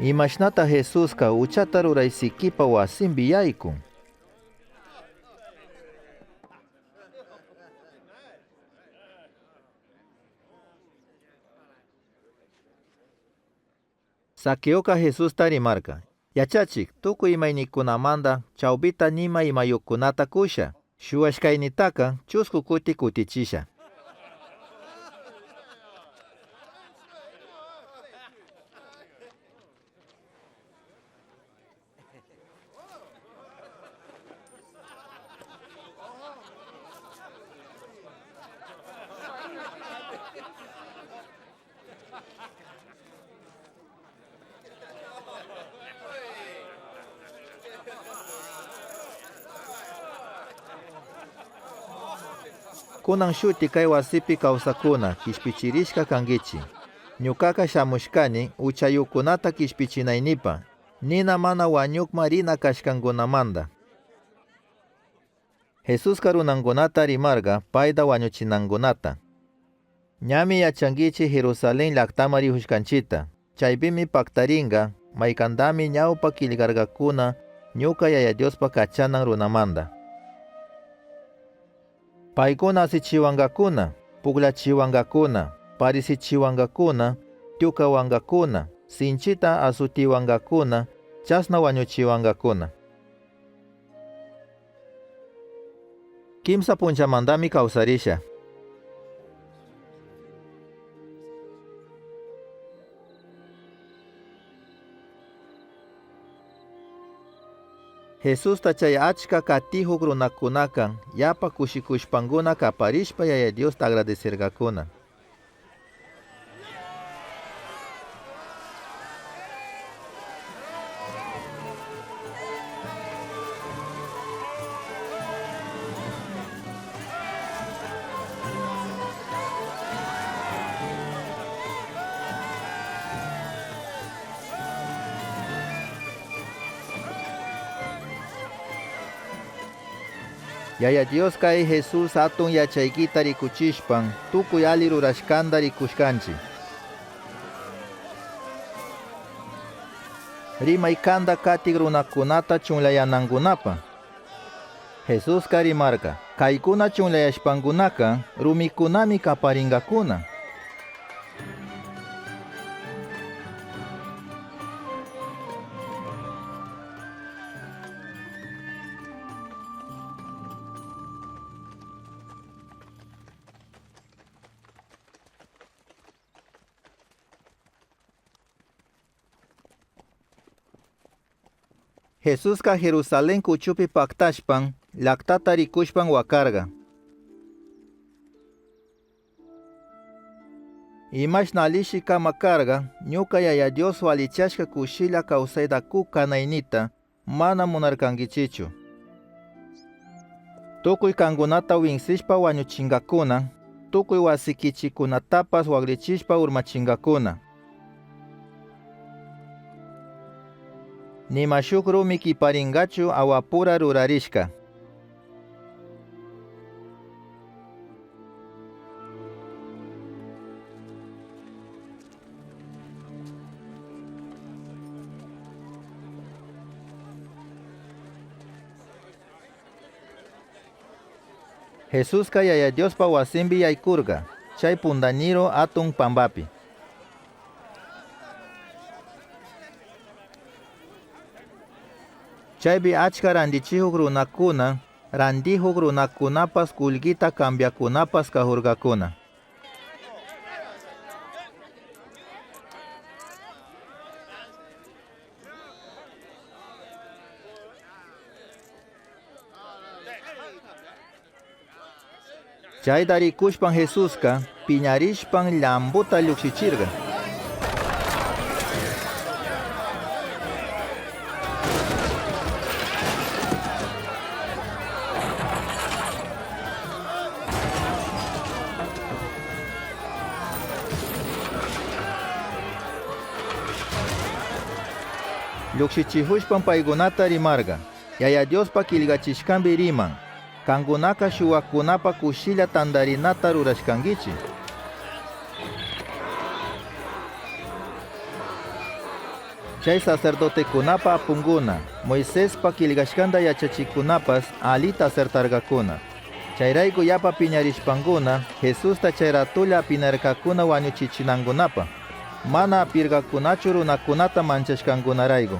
Imashnata Jesuska uchata ruraysikipa wasinpi yaykun? Zaqueoka Jesusta rimarka: Yachachik, tukuy imaynikunamanta chawpita nima imayukunata kusha. Shuwashkaynitaka chusku kuti kutichisha. Kunan shuti kay wasipi kawsakuna kishpichirishka kankichi. Ñukaka shamushkani uchayukunata kishpichinaynipa, nina mana wañukma rina kashkankunamanta. Jesuska runankunata rimarka payta wañuchinankunata. Ñami yachankichi Jerusalén llaktama rihushkanchita. Chaypimi paktarinka maykantami ñawpa killkarkakuna ñuka Yaya Diospa kachanan runamanta. Paykuna asichiwankakuna, pukllachiwankakuna, parisichiwankakuna, tyukawankakuna, sinchita asutiwankakuna, chasna wañuchiwankakuna. Kimsa punchamantami kawsarisha. Jesusta chay achka katihuk runakunaka yapa kushikushpankuna kaparishpa Yaya Diosta agradesirkakuna. Yaya Dios kay Jesús atun yachaykita rikuchishpan tukuy ali rurashkanta rikushkanchi. Rimaykanta katik runakunata chunllayanankunapa. Jesuska rimarka, kaykuna chunllayashpankunaka rumikunami kaparinkakuna. Jesuska Jerusalén kuchupi paktashpan llaktata rikushpan wakarka. Imashna alishi kama karka, ñuka Yaya Dios walichashka kushilla kawsayta kuk kanaynita mana munarkankichichu. Tukuy kankunata winsishpa wañuchinkakuna, tukuy wasikichikunatapas waklichishpa urmachinkakuna. Nima shuk rumi kiparinkachu awapura rurarishka. Jesuska Yaya Diospa wasinpi yaykurka, chay pundañiro atun pambapi. Chaypi achka rantichihuk runakuna, rantihuk runakunapas kullkita cambiakunapas kahurkakuna. Chayta rikushpan Jesuska piñarishpan llambuta llukshichirka. Llukshichihushpan paykunata rimarka, Yaya Diospa killkachishkanpi riman, kankunaka shuwakunapa kushilla tantarinata rurashkankichi. Chay sacerdotekunapa apunkuna, Moisespa killkashkanta yachachikunapas alita acertarkakuna. Chayrayku yapa piñarishpankuna, Jesusta chay ratulla apinarkakuna wañuchichinankunapa. Mana apirkakunachu runakunata manchashkankunarayku.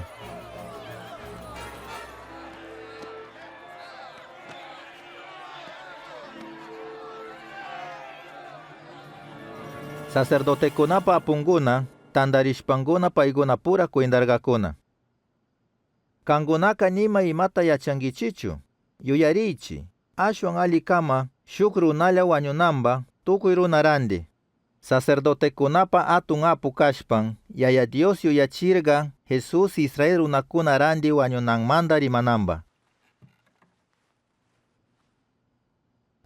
Sacerdotekunapa apunkuna, tantarishpankuna paykunapura kwintarkakuna. Kankunaka nima imata yachankichichu, yuyariychi, ashwan alli kama shuk runalla wañunanpa tukuy runaranti. Sacerdotekunapa atun apu kashpan, Yaya Dios yuyachirka Jesús Israel runakunaranti wañunanmanta rimananpa.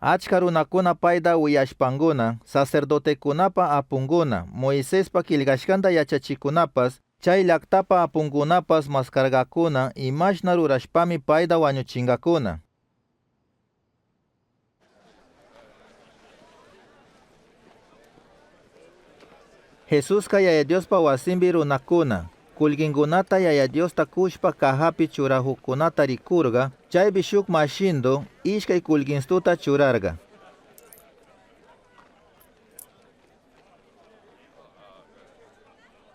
Achka runakuna payta uyashpankuna, sacerdotekunapa apunkuna, Moisespa killkashkanta yachachikunapas, chay llaktapa apunkunapas maskarkakuna imashna rurashpami payta wañuchinkakuna. Jesuska Yaya Diospa wasinpi runakuna, kullkinkunata Yaya Diosta kushpa cajapi churajukkunata rikurka, chaypi shuk mashindu ishkay kullkinstuta churarka.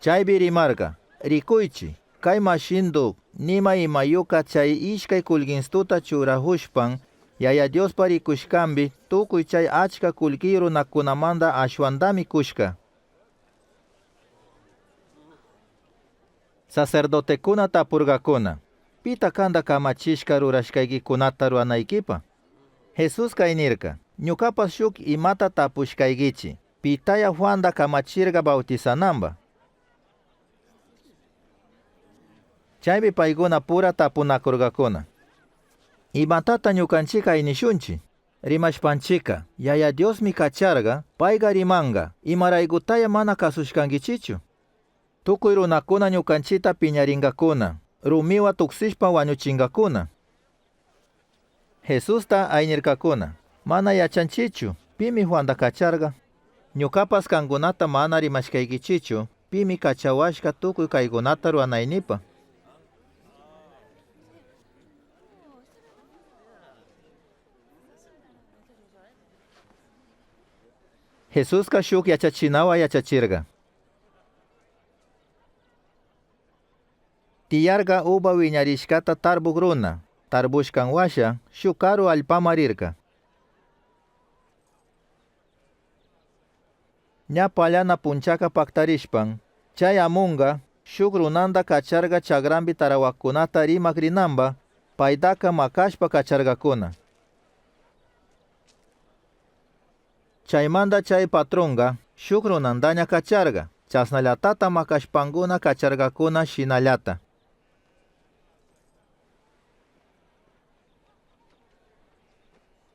Chaypi rimarka, rikuychi, kay mashindu nima imayuka chay ishkay kullkinstuta churahushpan, Yaya Diospa rikushkanpi tukuy chay achka kullki runakunamanta ashwantami kushka. Sacerdotekuna tapurkakuna, Pita kanta kamachishka rurashkaykikunata ruranaykipa? Jesuska aynirka: Ñukapas shuk imata tapushkaykichi. Pitaya Juanda kamachirka bawtisananpa? Chaypi paykuna pura tapunakurkakuna: Imatata ñukanchika aynishunchi? Rimashpanchika, Yaya Diosmi kacharka, payka rimanka, imaraykutaya mana kasushkankichichu? Tukuy runakuna ñukanchita piñarinkakuna, rumiwa tuksishpa wañuchinkakuna. Jesusta aynirkakuna: Mana yachanchichu, pimi Juanda kacharka. Ñukapas kankunata mana rimashkaykichichu, pimi kachawashka tukuy kaykunata ruranaynipa. Jesuska shuk yachachinawa yachachirka. Tiyarka uva wiñarishkata tarbuk runa, tarbushkan washa shuk karu allpama rirka. Ña pallana punchaka paktarishpan, chay amunka shuk runanta kacharka chakranpi tarawakunata rimak rinanpa, paytaka makashpa kacharkakuna. Chaymanta chay patronka shuk runantaña kacharka, chasnallatata makashpankuna kacharkakuna shinallata.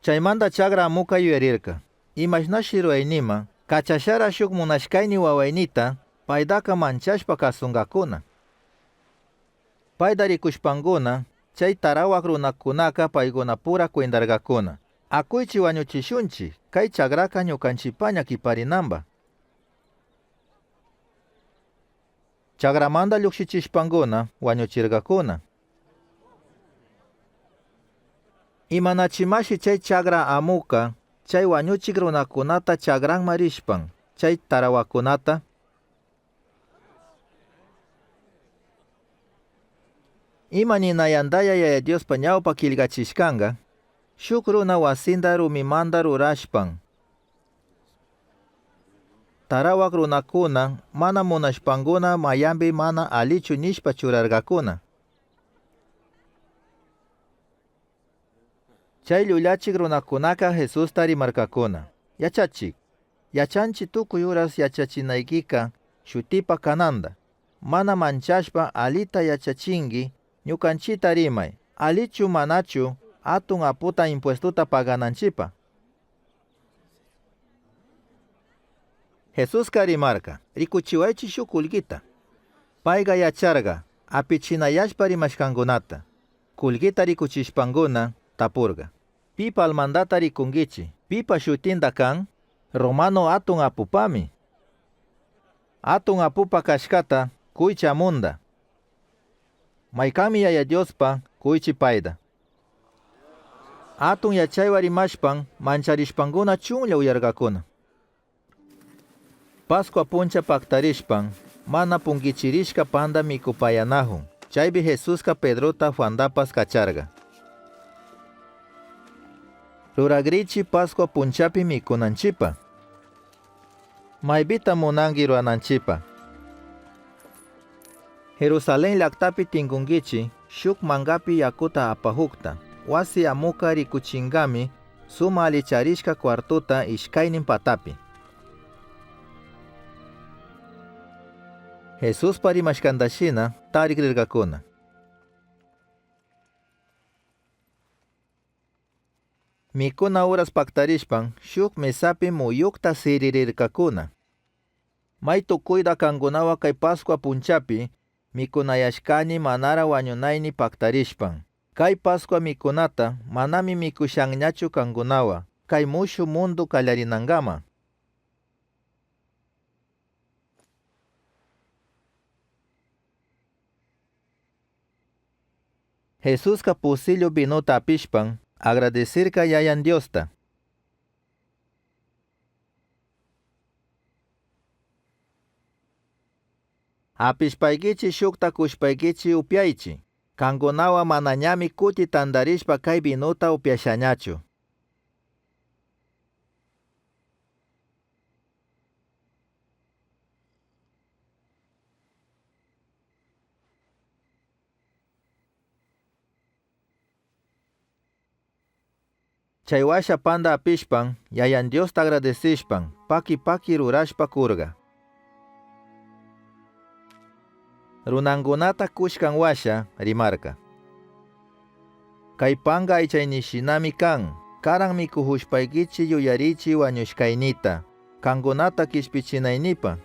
Chaymanta chakra amuka yuyarirka: Imashnashi ruraynima, kachashara shuk munashkayni wawaynita, paytaka manchashpa kasunkakuna. Payta rikushpankuna, chay tarawak runakunaka paykunapura kwintarkakuna: Akuychi wañuchishunchi, kay chakraka ñukanchipaña kiparinanpa. Chakramanta llukshichishpankuna wañuchirkakuna. Imanachimashi chay chakra amuka chay wañuchik runakunata chakranma rishpan chay tarawakunata? Ima ninayantaya Yaya Diospa ñawpa killkachishkanka? Shuk runa wasinta rumimanta rurashpan, tarawak runakuna mana munashpankuna mayanpi mana alichu nishpa churarkakuna. Chay llullachik runakunaka Jesusta rimarkakuna: Yachachik, yachanchi tukuy uras yachachinaykika shutipa kananta. Mana manchashpa alita yachachinki, ñukanchita rimay, alichu manachu atun aputa impuestuta pagananchipa. Jesuska rimarka: Rikuchiwaychi shuk kullkita. Payka yacharka apichinayashpa rimashkankunata. Kullkita rikuchishpankuna tapurka: Pipa almandata rikunkichi, pipa shutinta kan? Romano atun apupami. Atun apupa kashkata kuychi amunda. Maykanmi Yaya Diospa kuychi payta. Atun yachaywa rimashpan mancharishpankuna chunlla uyarkakuna. Pascua puncha paktarishpan mana punkichirishka panda mikupayanahun. Chaypi Jesuska Pedrota Juantapas kacharka: Ruragrichi Pascua punchapi mikunanchipa. Maypita munanki rurananchipa. Jerusalén llaktapi tinkunkichi shuk mankapi yakuta apahukta. Wasi amuka rikuchinkami suma alicharishka kwartuta ishkaynin patapi. Jesuspa rimashkantashina tarik rirkakuna. Mikuna uras paktarishpan shuk mesapi muyukta siririrkakuna. May tukuyta kankunawa kay Pascua punchapi mikunayashkani manara wañunayni paktarishpan. Kay Pascua mikunata manami mikushanñachu kankunawa, kay mushu mundu kallarinankama. Jesuska pusillo vinuta apishpan agradecirka Yayan Diosta. Apishpaykichi shukta kushpaykichi upyaychi. Kankunawa manañami kuti tantarishpa kay vinuta upyashañachu. Chay huasha panda apishpan, Yayan Diosta agradecishpan, paki paki rurashpa kurga. Runangunata kushkan huasha rimarka. Kay panga aychaynishinami kan, karan mikuhushpaykichi yuyarichi wañushkaynita, kankunata kishpichinaynipa.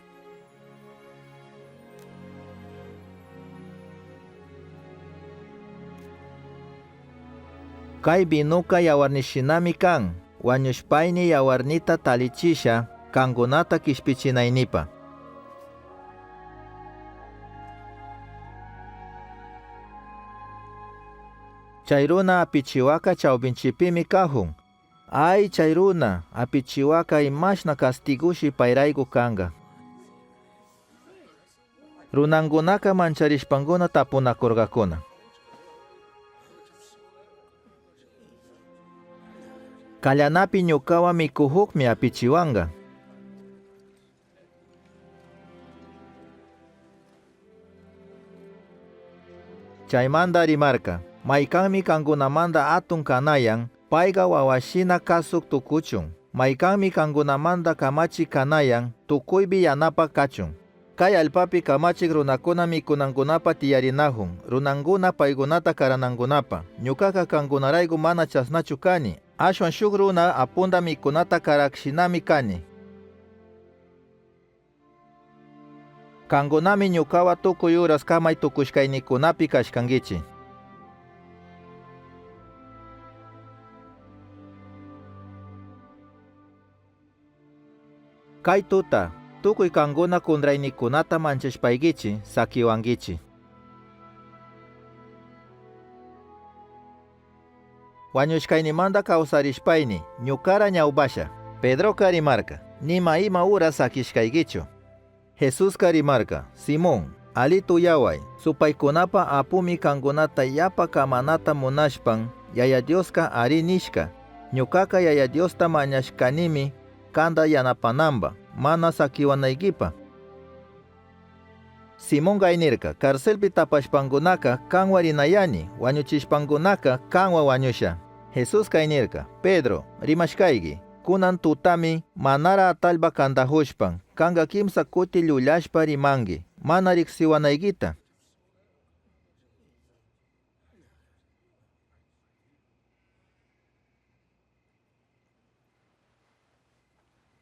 Kay vinuka yawarnishinami kan, wañushpayni yawarnita talichisha, kankunata kishpichinaynipa. Chay runa apichiwaka chawpinchipimi kahun. Ay chay runa apichiwaka imashna kastigushi payrayku kanka. Runangunaka mancharishpankuna tapunakurkakuna. Kallanapi ñukawa mikuhukmi apichiwanka. Chaymanta rimarka, maykanmi kankunamanta atun kanayan, payka wawashina kasuk tukuchun. Maykanmi kankunamanta kamachik kanayan, tukuypi yanapak kachun. Kay allpapi kamachik runakuna mikunankunapa tiyarinahun, runankuna paykunata karanankunapa. Ñukaka kankunarayku mana chasnachu kani, ashwan shuk runa apunda mikunata karakshinami kani. Kankunami ñukawa tukuy uras kamay tukushkaynikunapi kashkankichi. Kay tuta, tukuy kankuna kuntraynikunata manchashpaykichi sakiwankichi. Wañushkaynimanta kawsarishpayni ñukara ñawpasha. Pedroka rimarka, nima ima uras sakishkaykichu. Jesuska rimarka, Simón, alita uyaway, supaykunapa apumi kankunata yapa kamanata munashpan, Yaya Dioska ari nishka. Ñukaka Yaya Diosta mañashkanimi kanta yanapananpa, mana sakiwanaykipa. Simón aynirka, karselpi tapashpankunaka kanwa rinayani, wañuchishpankunaka kanwa wañusha. Jesuska aynirka, Pedro, rimashkayki, kunan tutami manara atallpa kantahushpan, kanka kimsa kuti llullashpa rimanki, mana riksiwanaykita.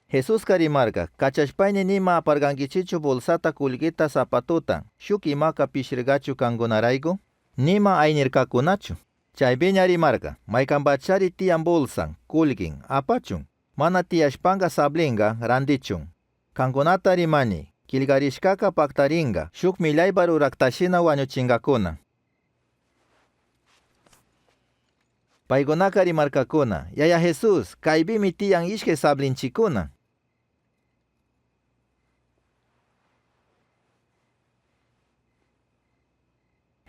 Jesuska rimarka, kachashpayni nima aparkankichichu bolsata kullkita zapatuta, shuk imaka pishirkachu kankunarayku? Nima aynirkakunachu. Chaypiña rimarka, maykanpachari tiyan bolsan, kullkin, apachun. Mana tiyashpanka sablinka rantichun. Kankunata rimani, killkarishkaka paktarinka, shuk millaypa ruraktashina wañuchinkakuna. Paykunaka rimarkakuna, Yaya Jesús, kaypimi tiyan ishkay sablinchikuna.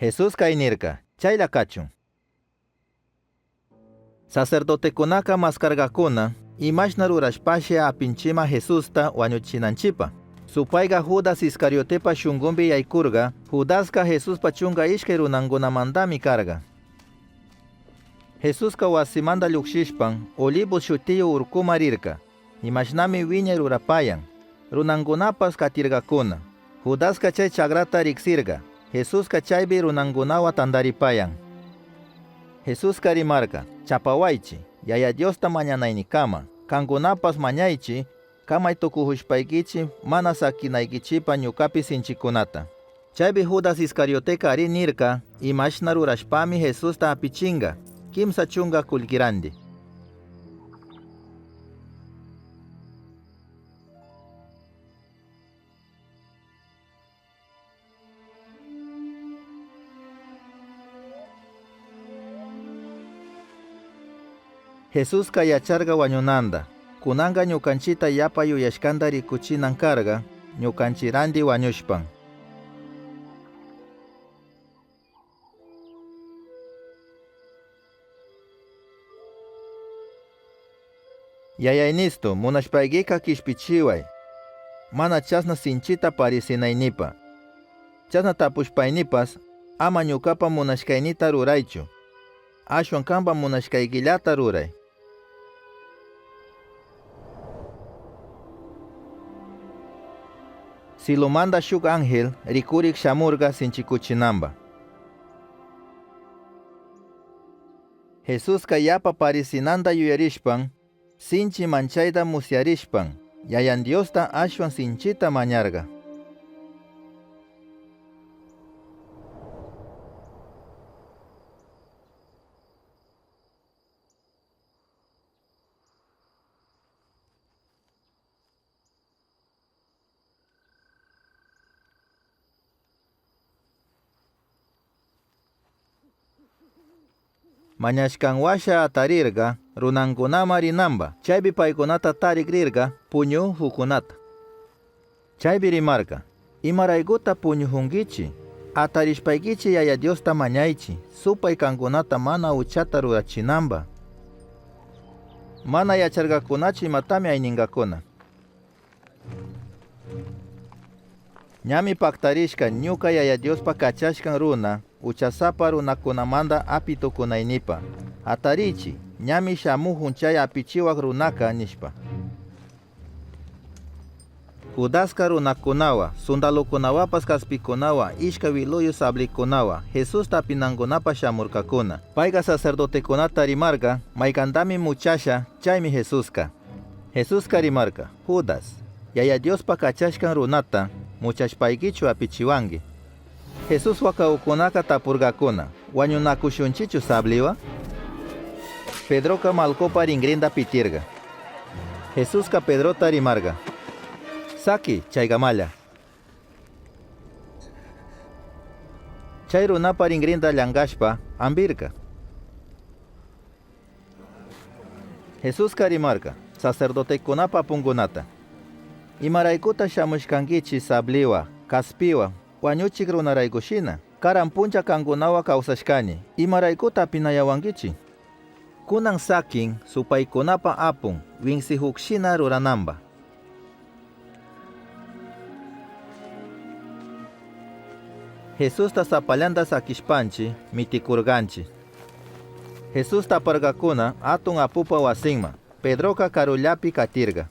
Jesuska aynirka, chayla kachun. Sacerdotekunaka maskarkakuna, imashna rurashpashi apinchima Jesusta wañuchinanchipa. Supayka Judas Iscariotepa shunkunpi yaykurka, Judaska Jesuspa chunka ishkay runankunamantami karka. Jesuska wasimanta llukshishpan, Olivos shutiyu urkuma rirka, imashnami wiñay rurapayan. Runankunapas katirkakuna. Judaska chay chakrata riksirka, Jesuska chaypi runankunawa tantaripayan. Jesuska rimarka, chapawaychi, Yaya Diosta mañanaynikama, kankunapas mañaychi, kamay tukuhushpaykichi mana sakinaykichipa ñukapi sinchikunata. Chaypi Judas Iscarioteka ari nirka, imashna rurashpami Jesusta apichinka, 30 kullkiranti. Jesuska yacharka wañunanta, kunanka ñukanchita yapa yuyashkanta rikuchinan karka, ñukanchiranti wañushpan. Yayaynistu, munashpaykika kishpichiway, mana chasna sinchita parisinaynipa. Chasna tapushpaynipas, ama ñukapa munashkaynita ruraychu, ashwan kanpa munashkaykillata ruray. Silomanda shuk ángel rikurik shamurka sinchikuchinanpa. Jesuska yapa parisinanta yuyarishpan, sinchi manchayta musyarishpan, Yayan Diosta ashwan sinchita mañarka. Mañashkanwasha atarirka runankunama rinanpa. Chaypi paykunata tarik rirka puñuhukunata. Chaypi rimarka: Imaraykuta puñuhunkichi? Atarishpaykichi Yaya Diosta mañaychi, supay kankunata mana uchata rurachinanpa. Mana yacharkakunachu imatami ayninkakuna. Ñami paktarishka ñuka Yaya Diospa kachashkan runa uchasapa runakunamanta api tukunaynipa. Atarichi, ñami shamuhun chay apichiwak runaka nishpa. Judaska runakunawa, sundalukunawapas kaspikunawa, ishkay wiluyu sablikunawa, Jesusta apinankunapa shamurkakuna. Payka sacerdotekunata rimarka, maykantami muchasha, chaymi Jesuska. Jesuska rimarka: Judas, Yaya Diospa kachashkan runata muchashpaykichu apichiwanki. Jesuswa kahukkunaka tapurkakuna: Wañunakushunchichu sabliwa? Pedroka Malkopa ringrinta pitirka. Jesuska Pedrota rimarka: Saki chaykamalla. Chay runapa ringrinta llankashpa ampirka. Jesuska rimarka sacerdotekunapa apunkunata: Imaraykuta shamushkankichi sabliwa, kaspiwa, wañuchik runaraykushina? Karan puncha kankunawa kawsashkani. Imaraykuta apinayawankichi? Kunan sakin supaykunapa apun winsihukshina rurananpa. Jesusta sapallanta sakishpanchi mitikurkanchi. Jesusta aparkakuna atun apupa wasinma. Pedroka karullapi katirka.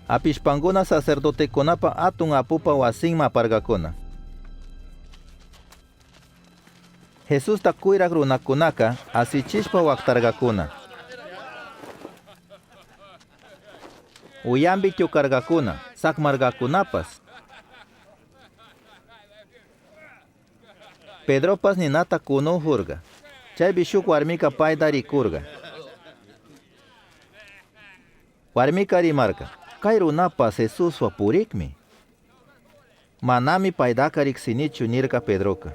Apishpankuna sacerdotekunapa atun apupa wasinma aparkakuna. Jesusta kuyrak runakunaka asichishpa waktarkakuna. Uyanpi tyukarkakuna, sakmarkakunapas. Pedropas ninata kunuhurka. Chaypi shuk warmika payta rikurka. Warmika rimarka: Kay runapas Jesuswa purikmi. Manami paytaka riksinichu nirka Pedroka.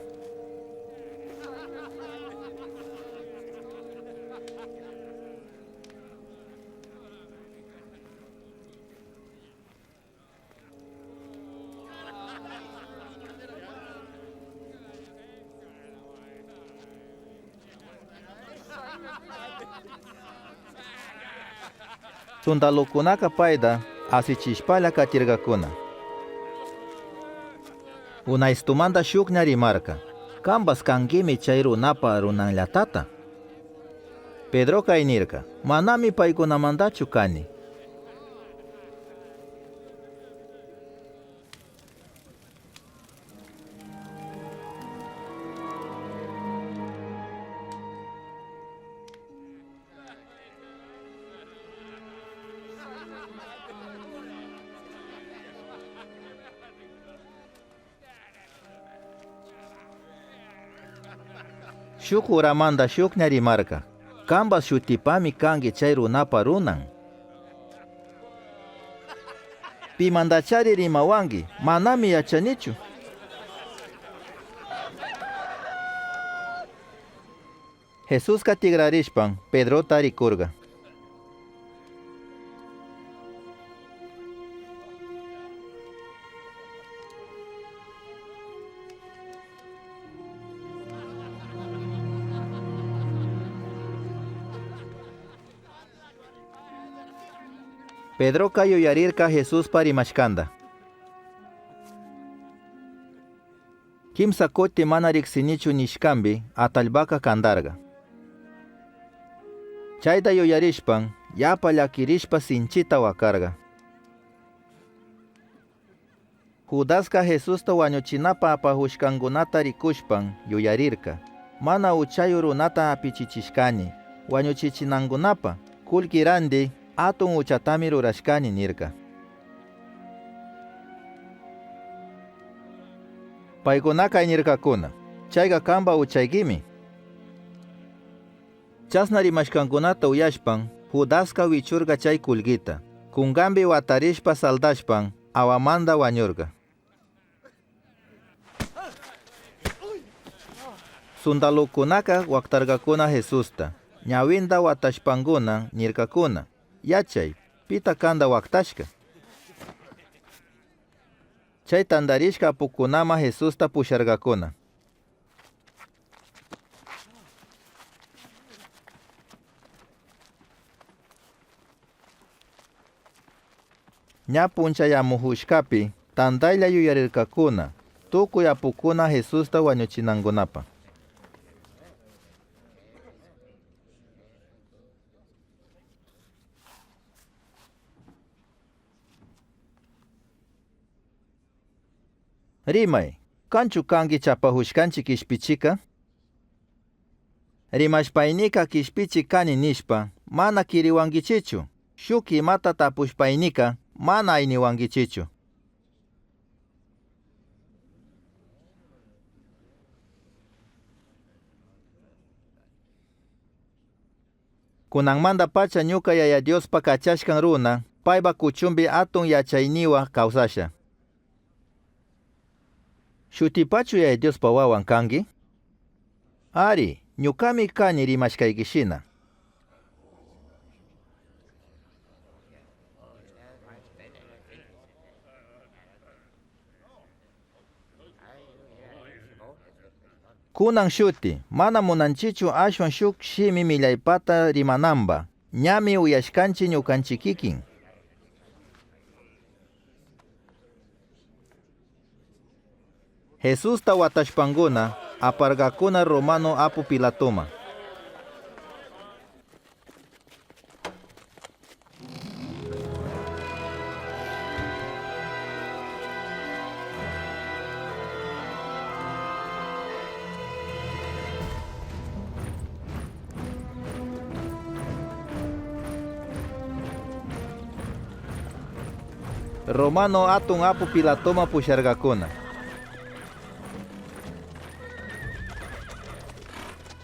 Sundalukunaka payta asichishpalla katirkakuna. Unaystumanta shukña rimarka: Kanpas kankimi chay runapa runanllatata. Pedroka aynirka: Manami paykunamantachu kani. Shuk uramanta shukña rimarka: Kanpas shutipami kanki chay runapa runan. Pimantachari rimawanki, manami yachanichu. Jesuska tikrarishpan Pedrota rikurka. Pedroka yuyarirka Jesuspa rimashkanta. Quimsa cuti mana rijsinichu nishcanpi atallpaca cantarca. Chaita yuyarishpan yapa llaquirishpa sinchita huacarca. Judasca Jesusta huañuchinapa apajushcancunata ricushpan yuyarirca. Mana uchayu runata hapichichishcani, huañuchichinangunapa, cullqui randi atun uchatami rurashcani nirca. Paicunaca aynircacuna, chayca canpa uchaykimi. Chashna rimashkancunata uyashpan, Judasca wichurka chay kullkita. Kunkanpi watarishpa saldashpan, awamanta wañurka. Sundalukunaka waktarkakuna Jesusta. Ñawinta watashpankuna nirkakuna, yachay, pita kanta waktashka. Chay tantarishka apukunama Jesusta pusharkakuna. Ña punchayamujushkapi tantaylla yuyarirkakuna tukuy apukuna Jesusta wañuchinankunapa. Rimay, kanchu kanki chapahushkanchik kishpichika? Rimashpaynika kishpichik kani nishpa, mana kiriwankichichu. Shuk imata tapushpaynika mana ayniwankichichu. Kunanmanta pacha ñuka Yaya Diospa kachashkan runa, paypa kuchunpi atun yachayniwa kawsasha. Shutipachu Yaya Diospa wawan kanki? Ari, ñukami kani rimashkaykishina. Kunan shuti, mana munanchichu ashwan shuk shimi millaypata rimananpa, ñami uyashkanchi ñukanchik kikin. Jesusta watashpankuna aparkakuna romano apu Pilatoma. Romano atun apu Pilatoma pusharkakuna.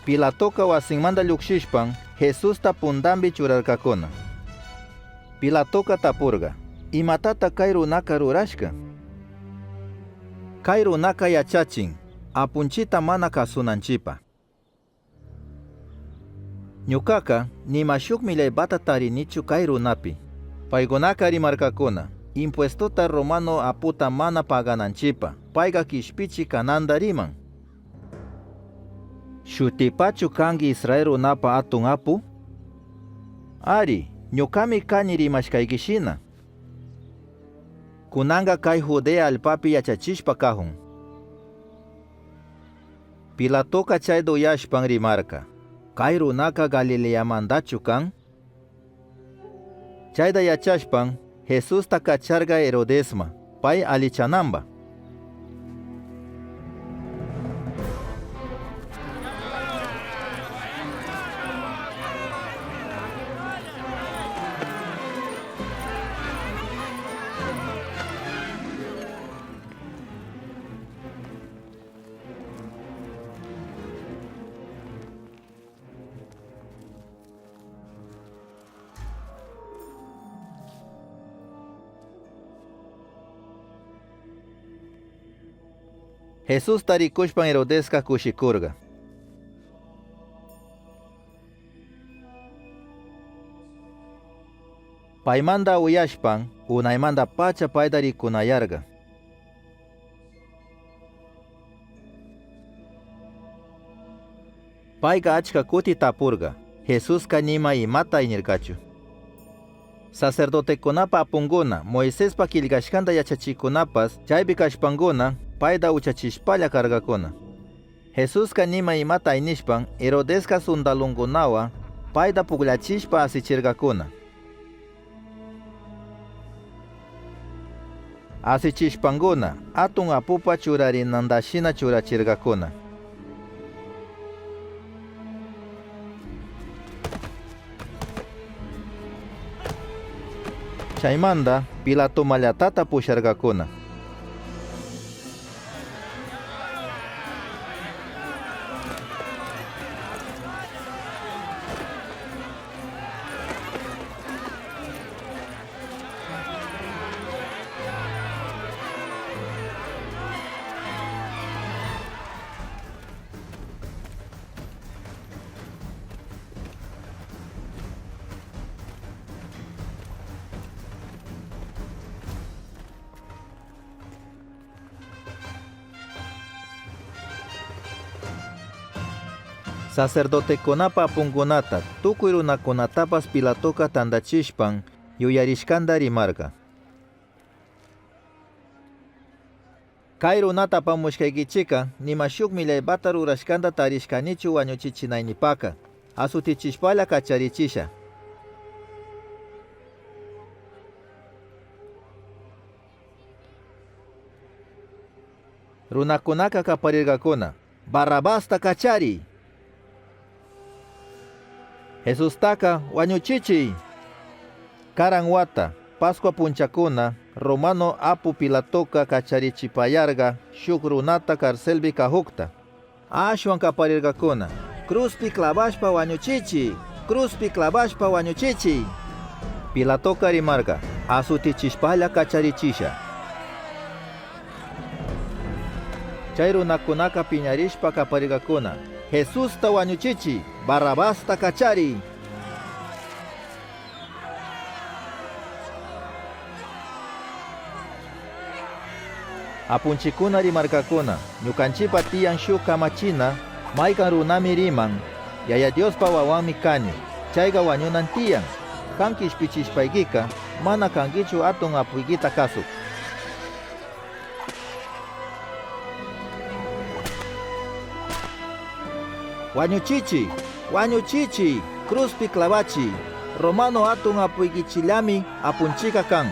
Pilatoka wasinmanta llukshishpan Jesusta puntanpi churarkakuna. Pilatoka tapurka, imatata kay runaka rurashka? Kay runaka yachachin, apunchita mana kasunanchipa. Ñukaka nima shuk millaypata tarinichu kay runapi. Paykunaka rimarkakuna, impuestota romano aputa mana pagananchipa, payka kishpichi kananta riman. Shutipachu kanki Israel runapa atun apu? Ari, ñukami kani rimashkaykishina. Kunanka kay Judea allpapi yachachishpa kahun. Pilatoka chayta uyashpan rimarka, kay runaka Galileamantachu kan? Chayta yachashpan Jesusta kacharka Herodesma, pay alichananpa. Jesusta rikushpan Herodeska kushikurka. Paymanta uyashpan unaymanta pacha payta rikunayarka. Payka achka kuti tapurka, Jesuska nima imata aynirkachu. Sacerdotekunapa apunkuna, Moisespa killkashkanta yachachikkunapas chaypi kashpankuna, Payta uchachishpalla karkakuna. Jesuska nima imata aynishpan Herodeska sundalunkunawa payta pukllachishpa asichirkakuna. Asichishpankuna atun apupa churarinantashina churachirkakuna. Chaymanta Pilatomallatata pusharkakuna. Sacerdotekunapa apunkunata tukuy runakunatapas Pilatoka tantachishpan yuyarishkanta rimarka. Kay runata apamushkaykichika nima shuk millaypata rurashkanta tarishkanichu wañuchichinaynipaka. Asutichishpalla kacharichisha. Runakunaka kaparirkakuna: Barrabasta kachariy. Jesustaka wañuchichiy. Karan wata, Pascua punchakuna, Romano apu Pilatoka kacharichipayarka shuk runata karselpi kahukta. Ashwan kaparirkakuna: Cruzpi clavashpa wañuchichiy, cruzpi clavashpa wañuchichiy. Pilatoka rimarka: Asutichishpalla kacharichisha. Chay runakunaka piñarishpa kaparirkakuna: Jesusta wañuchichiy, Barrabasta kachariy. Apunchikuna rimarkakuna: Ñukanchipa tiyan shuk kamachina, maykan runami riman, Yaya Diospa wawanmi kani, chayka wañunan tiyan. Kan kishpichishpaykika, mana kankichu atun apuykita kasuk. Wañuchichiy, wañuchichiy, cruzpi clavachiy. Romano atun apuykichillami apunchika kan.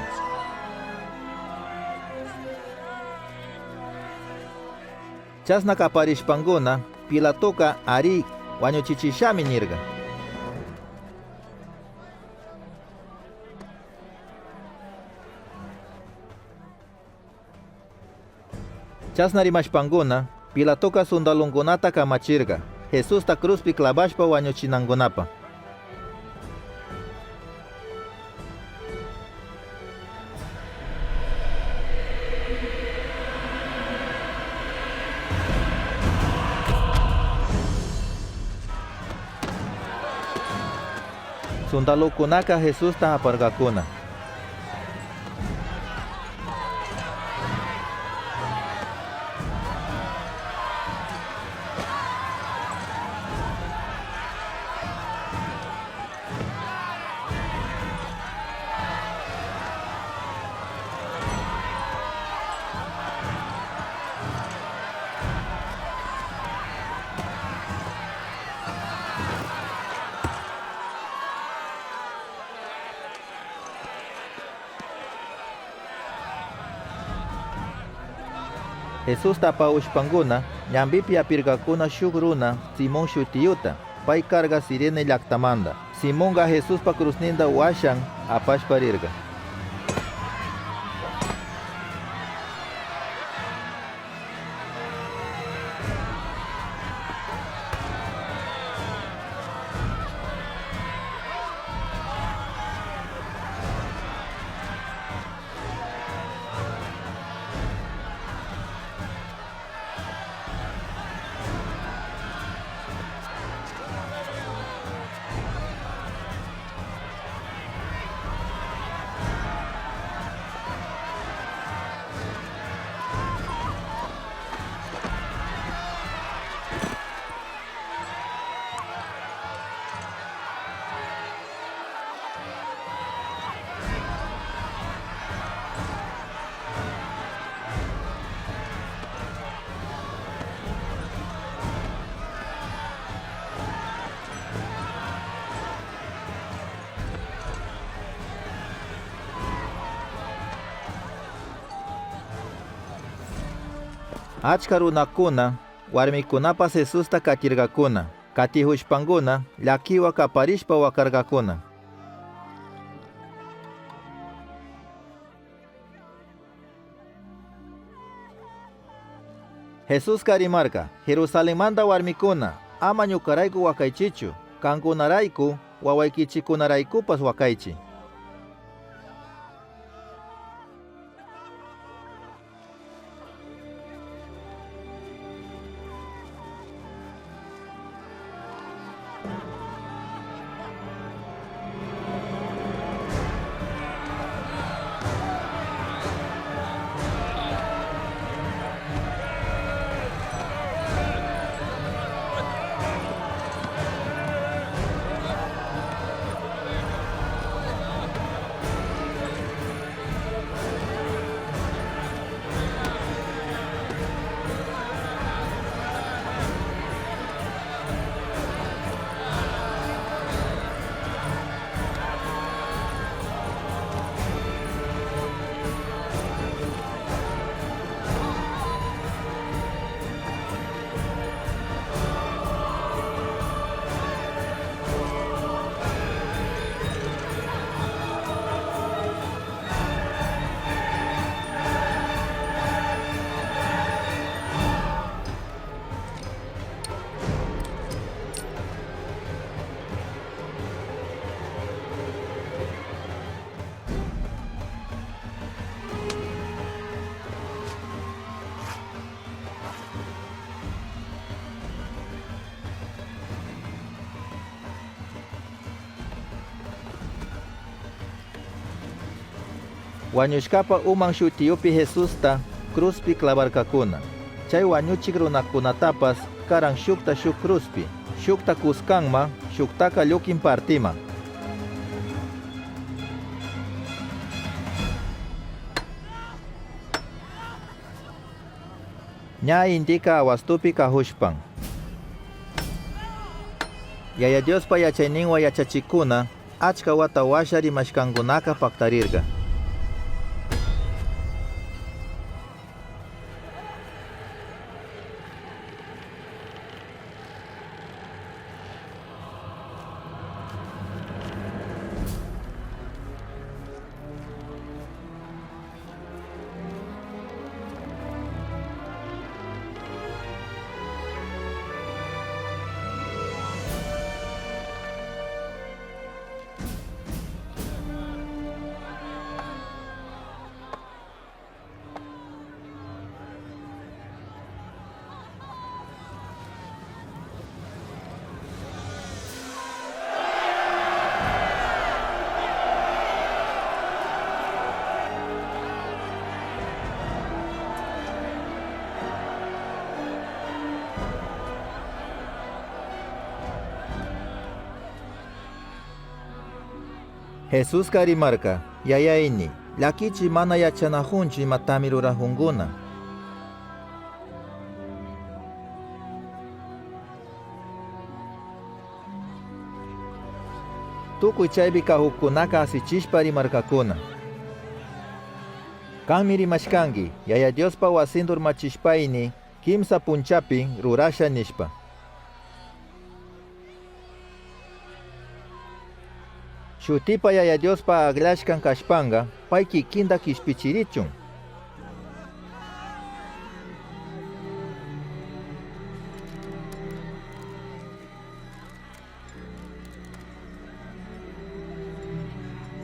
Chasna kaparishpankuna, Pilatoka ari wañuchichishami nirka. Chasna rimashpankuna, Pilatoka sundalunkunata kamachirka, Jesusta cruzpi clavashpa wañuchinankunapa. Sundalukunaka Jesusta aparkakuna. Jesusta apaushpankuna, ñambipi apirkakuna shuk runa Simón shutiyuta, pay karka Cirene llaktamanta. Simonka Jesuspa cruzninta washan apashpa rirka. Achka runakuna warmikunapas Jesusta katirkakuna. Katihushpankuna llakiwa kaparishpa wakarkakuna. Jesuska rimarka, Jerusalenmanta warmikuna, ama ñukarayku wakaychichu, kankunarayku, wawaykichikunaraykupas wakaychi. Wañushkapa uman shutiyupi Jesusta cruzpi clavarkakuna. Chay wañuchik runakunatapas karan shukta shuk cruzpi, shukta kuskanma, shuktaka llukin partima. Ña indika awastupi kahushpan. Yaya Diospa yachayninwa yachachikuna achka wata washa rimashkankunaka paktarirka. Jesuska rimarka, Yayayni, llakichi mana yachanahunchu imatami rurahunkuna. Tukuy chaypi kahukkunaka asichishpa rimarkakuna. Kanmi rimashkanki, Yaya Diospa wasinta urmachishpayni, kimsa punchapi rurasha nishpa. Shutipa Yaya Diospa aklashkan kashpanka, pay kikinta kishpichirichun.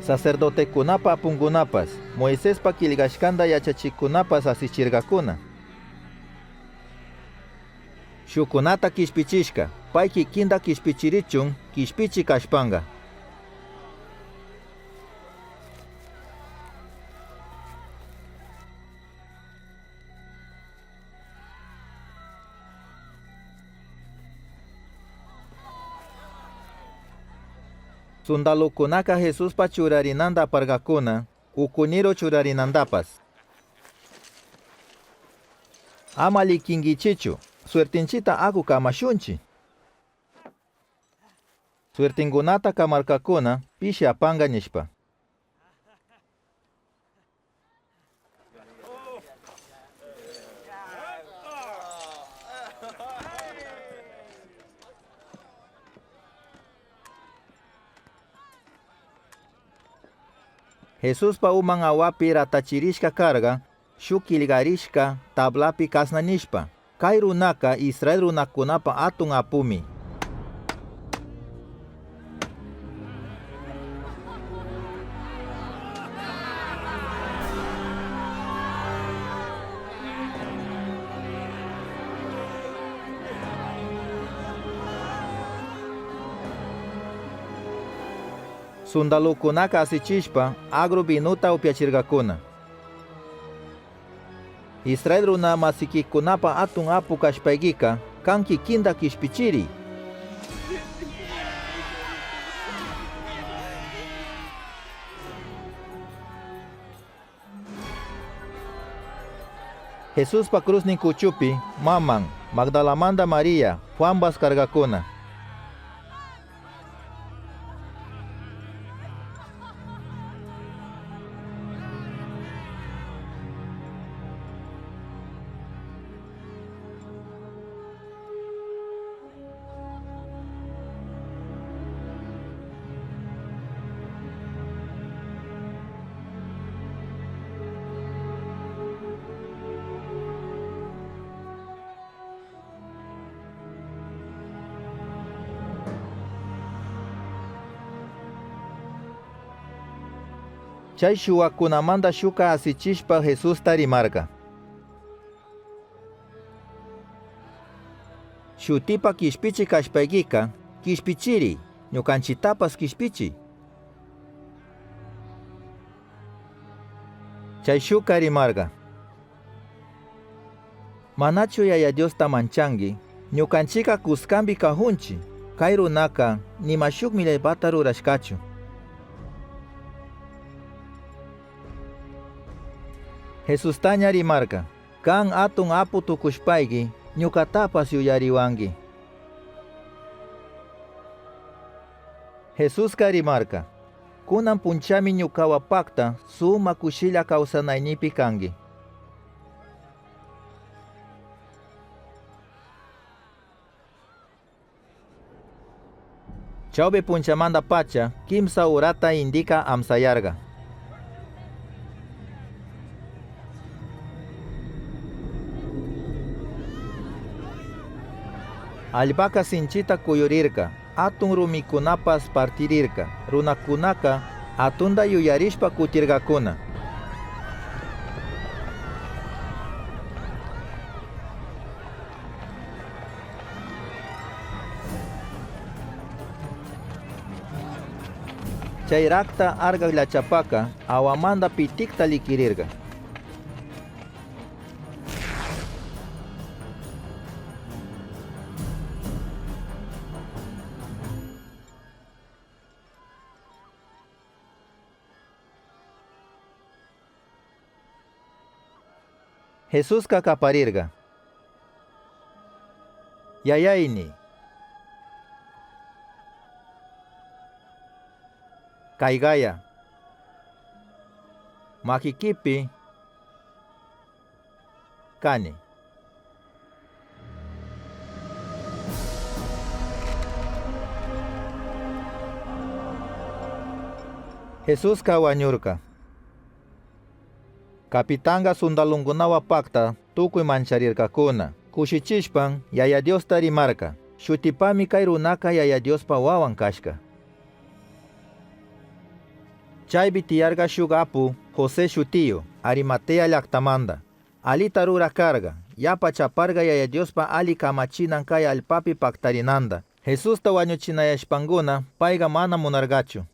Sacerdotekunapa apunkunapas, Moisespa killkashkanta yachachikkunapas asichirkakuna. Shukunata kishpichishka, pay kikinta kishpichirichun, kishpichi kashpanka. Sundalukunaka Jesuspa churarinanta aparkakuna, ukuniro churarinantapas. Ama likinkichichu, suertinchita aku kamashunchi. Suertinkunata kamarkakuna, pishi apanka nishpa. Jesuspa uman awapi ratachirishka karka shuk killkarishka tablapi kasna nishpa: Kay runaka Israel runakunapa atun apumi. Sundalukunaka asichishpa agru vinuta upyachirkakuna. Israel runa masikikunapa atun apu kashpaykika kan kikinta kishpichiriy. Jesuspa krusnin kuchupi maman, Magdalamanda Maria, Juanpas karkakuna. Chay shuwakunamanta shuka asichishpa Jesusta rimarka: Shutipa kishpichi kashpaykika, kishpichiriy, ñukanchitapas kishpichiy. Chay shuka rimarka: Manachu Yaya Diosta manchanki, ñukanchika kuskanpi kahunchi, kay runaka nima shuk millaypata rurashkachu. Jesustaña rimarka: Kan atun apu tukushpayki, ñukatapas yuyariwanki. Jesuska rimarka: Kunan punchami ñukawa pakta suma kushilla kawsanaynipi kanki. Chawpi punchamanta pacha kimsa urata indika amsayarka. Allpaka sinchita kuyurirka, atun rumikunapas partirirka, runakunaka atunda yuyarishpa kutirkakuna. Chay rakta arkak llachapaka awamanta pitikta likirirka. Jesuska kaparirka: Yayayni, kaygaya, makikipi kani. Jesuska wañurka. Kapitanga sundalunkunawa pakta tukuy mancharirkakuna. Kushichishpan Yaya Diosta rimarka: Shutipami kay runaka Yaya Diospa wawan kashka. Chaypi tiyarka shuk apu José shutiyu, Arimatea llaktamanta. Alita rurak karka, yapa chaparka Yaya Diospa ali kamachinan kay allpapi paktarinanta. Jesusta wañuchinayashpankuna payka mana munarkachu.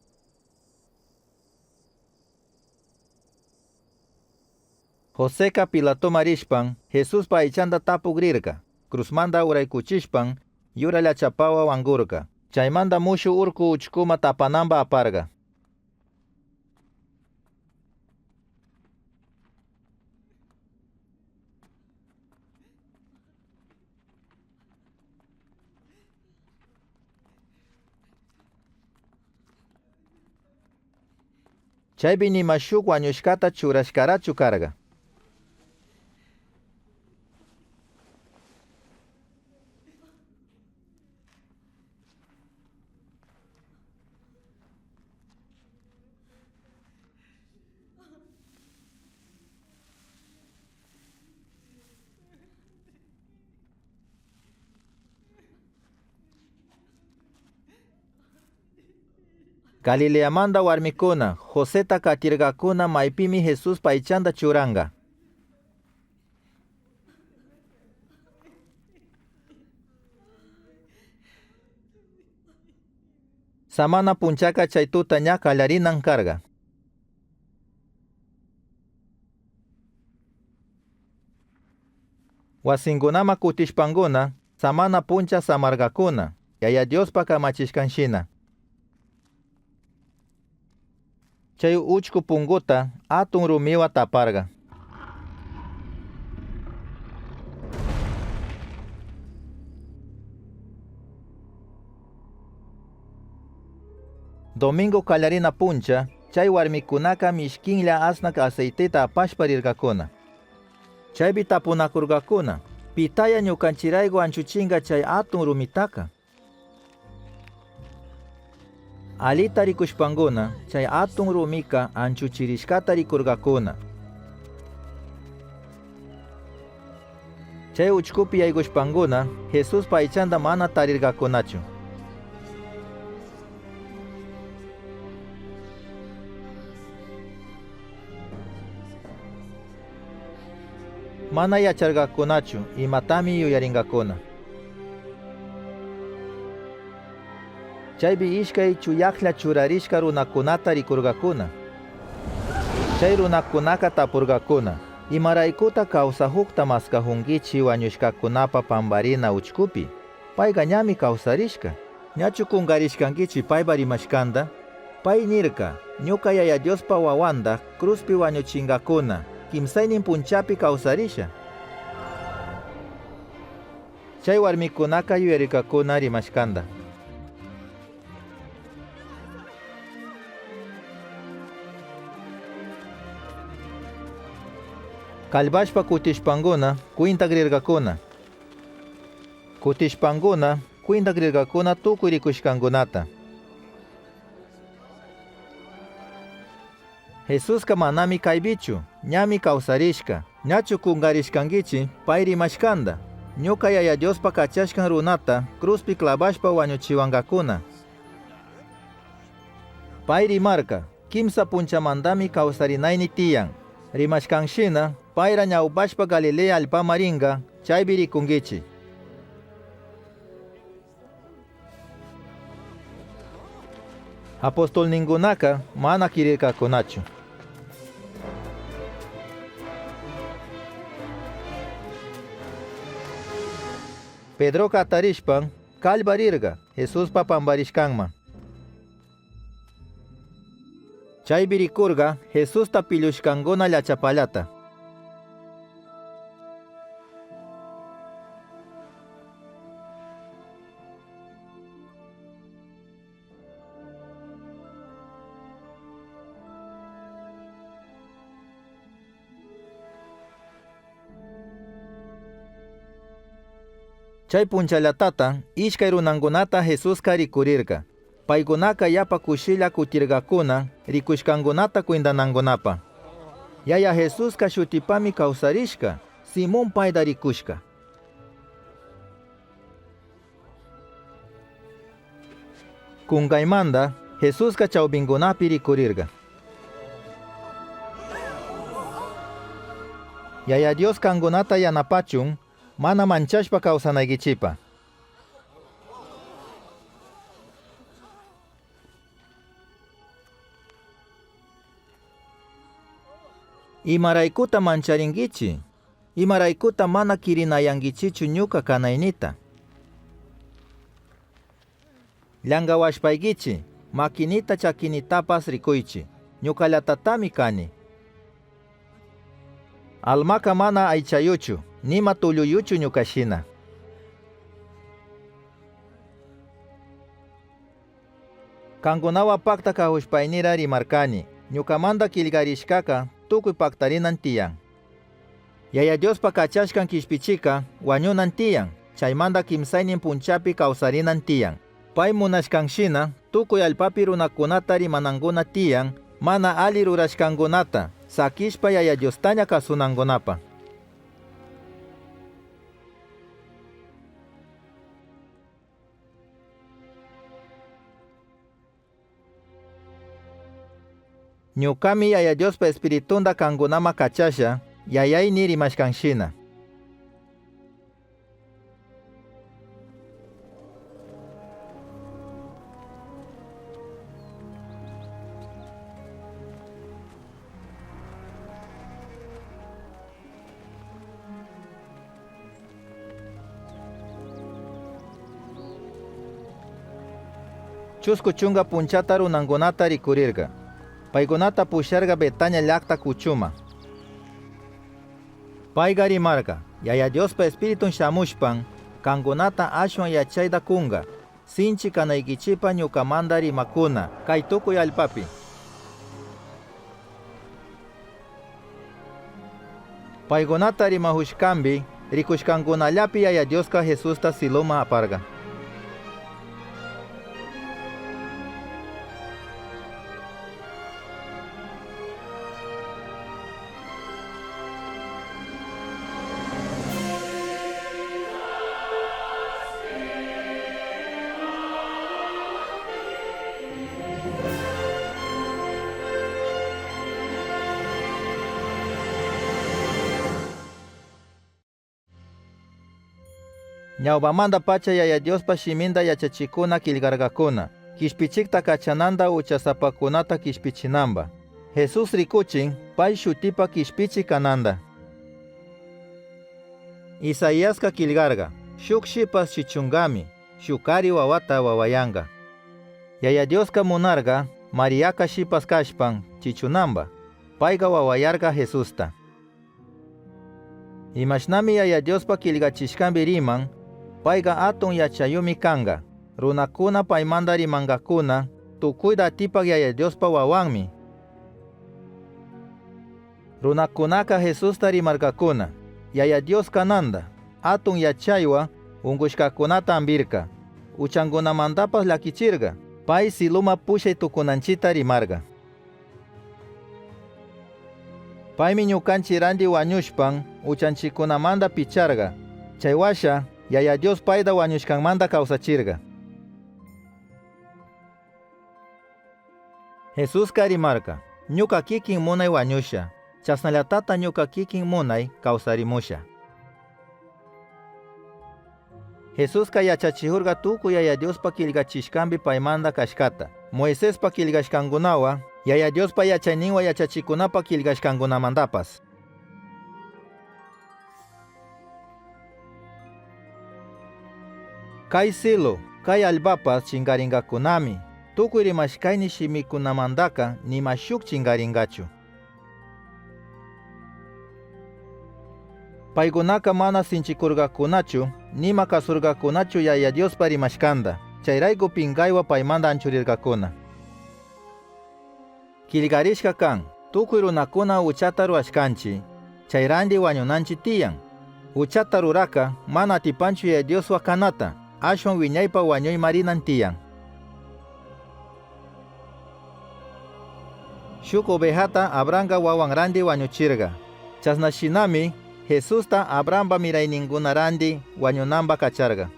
Joseka Pilatoma rishpan Jesuspa aychanta tapukrirka. Krusmanta uraykuchishpan yura llachapawa wankurka. Chaymanta mushu urku uchkuma tapananpa aparka. Chaypi nima shuk wañushkata churashkarachu karka. Galileamanta huarmicuna Joseta catircacuna maipimi Jesuspa aichanta churanga. Samana punchaka chay tuta ña kallarinan karka. Wasinkunama kutishpankuna samana puncha samarkakuna Yaya Diospa kamachishkanshina. Chay uchku punguta atun rumiwa taparka. Domingo kallarina puncha chay warmikunaka mishkinlla asnak aceiteta apashpa rirkakuna. Chaypi tapunakurkakuna, pitaya ñukanchirayku anchuchinka chay atun rumitaka. Alita rikushpankuna chay atun rumika anchuchirishkata rikurkakuna. Chay uchkupi yaykushpankuna Jesuspa aychanta mana tarirkakunachu. Mana yacharkakunachu imatami yuyarinkakuna. Chaypi ishkay chuyaklla churarishka runakunata rikurkakuna. Chay runakunaka tapurkakuna, imaraykuta kawsahukta maskahunkichi wañushkakunapa pamparina uchkupi. Payka ñami kawsarishka. Ñachu kunkarishkankichi paypa rimashkanta? Pay nirka, ñuka Yaya Diospa wawanta cruzpi wañuchinkakuna, kimsaynin punchapi kawsarisha. Chay warmikunaka yuyarirkakuna rimashkanta. Kallpashpa kutishpankuna kwintakrirkakuna. Kutishpankuna kwintakrirkakuna tukuy rikushkankunata. Jesuska manami kaypichu, ñami kawsarishka. Ñachu kunkarishkankichi pay rimashkanta. Ñuka Yaya Diospa kachashkan runata cruzpi clavashpa wañuchiwankakuna. Pay rimarka, kimsa punchamantami kawsarinayni tiyan. Rimashkanshina payra ñawpashpa Galilea allpama rinka, chaypi rikunkichi. Apostolninkunaka mana kirirkakunachu. Pedroka atarishpan kallparirka Jesuspa pamparishkanman. Chaypi rikurka Jesusta pillushkankuna llachapallata. Chay punchallatata ishkay runankunata Jesuska rikurirka. Paykunaka yapa kushilla kutirkakuna rikushkankunata kwintanankunapa. Yaya Jesuska shutipami kawsarishka, Simón payta rikushka. Kunkaymanta Jesuska chawpinkunapi rikurirka. Yaya Dios kankunata yanapachun mana manchashpa kawsanaykichipa. Imaraykuta mancharinkichi? Imaraykuta mana kirinayankichichu ñuka kanaynita? Llankawashpaykichi, makinita chakinitapas rikuychi, ñukallatatami kani. Almaka mana aychayuchu, nima tulluyuchu ñukashina. Kankunawa pakta kahushpaynira rimarkani, ñukamanta killkarishkaka tukuy paktarinan tiyan. Yaya Diospa kachashkan kishpichika wañunan tiyan, chaymanta kimsaynin punchapi kawsarinan tiyan. Pay munashkanshina tukuy allpapi runakunata rimanankuna tiyan, mana ali rurashkankunata, sakishpa Yaya Diostaña kasunankunapa. Ñucami Yaya Diospa Espiritunda cangunama cachasha, Yayayni rimashcanshina. Chusku chunga punchata runangunata rikurirka. Paykunata pusharka Betania llakta kuchuma. Payka rimarka, Yaya Diospa Espiritun shamushpan, kankunata ashwan yachayta kunka, sinchi kanaykichipa ñukamanta rimakuna, kay tukuy allpapi. Paykunata rimahushkanpi, rikushkankunallapi Yaya Dioska Jesusta siluma aparka. Ñawpamanta pacha Yaya Diospa shiminta yachachikuna killkarkakuna, kishpichikta kachananta uchasapakunata kishpichinanpa. Jesús rikuchin pay shutipa kishpichik kananta. Isaiaska killkarka, shuk shipas chichunkami, shuk kari wawata wawayanka. Yaya Dioska munarka, Mariaka shipas kashpan chichunanpa, payka wawayarka Jesusta. Imashnami Yaya Diospa killkachishkanpi riman, payka atun yachayumi kanka. Runakuna paymanta rimankakuna, tukuyta atipak Yaya Diospa wawanmi. Runakunaka Jesusta rimarkakuna, Yaya Dios kananta, atun yachaywa unkushkakunata ampirka, uchankunamantapas llakichirka, pay siluma pushay tukunanchita rimarka. Paymi ñukanchik ranti wañushpan uchanchikunamanta picharka, chay washa Yaya Dios payta wañushkanmanta kawsachirka. Jesuska rimarka, ñuka kikin munay wañusha, chasnallatata ñuka kikin munay kawsarimusha. Jesuska yachachihurka tukuy Yaya Diospa killkachishkanpi paymanta kashkata. Moisespa killkashkankunawa, Yaya Diospa yachayninwa yachachikunapa killkashkankunamantapas. Kay cielo, kay allpapas chinkarinkakunami, tukuy rimashkayni shimikunamantaka nima shuk chinkarinkachu. Paykunaka mana sinchikurkakunachu, nima kasurkakunachu Yaya Diospa rimashkanta, chayrayku pinkaywa paymanta anchurirkakuna. Killkarishka kan, tukuy runakuna uchata rurashkanchik, chayranti wañunanchik tiyan. Uchata ruraka mana atipanchu Yaya Dioswa kanata, ashwan wiñaypa wañuyma rinan tiyan. Shuk ovejata Abrahamka wawan ranti wañuchirka. Chasnashinami Jesusta Abrahampa mirayninkunaranti wañunanpa kacharka.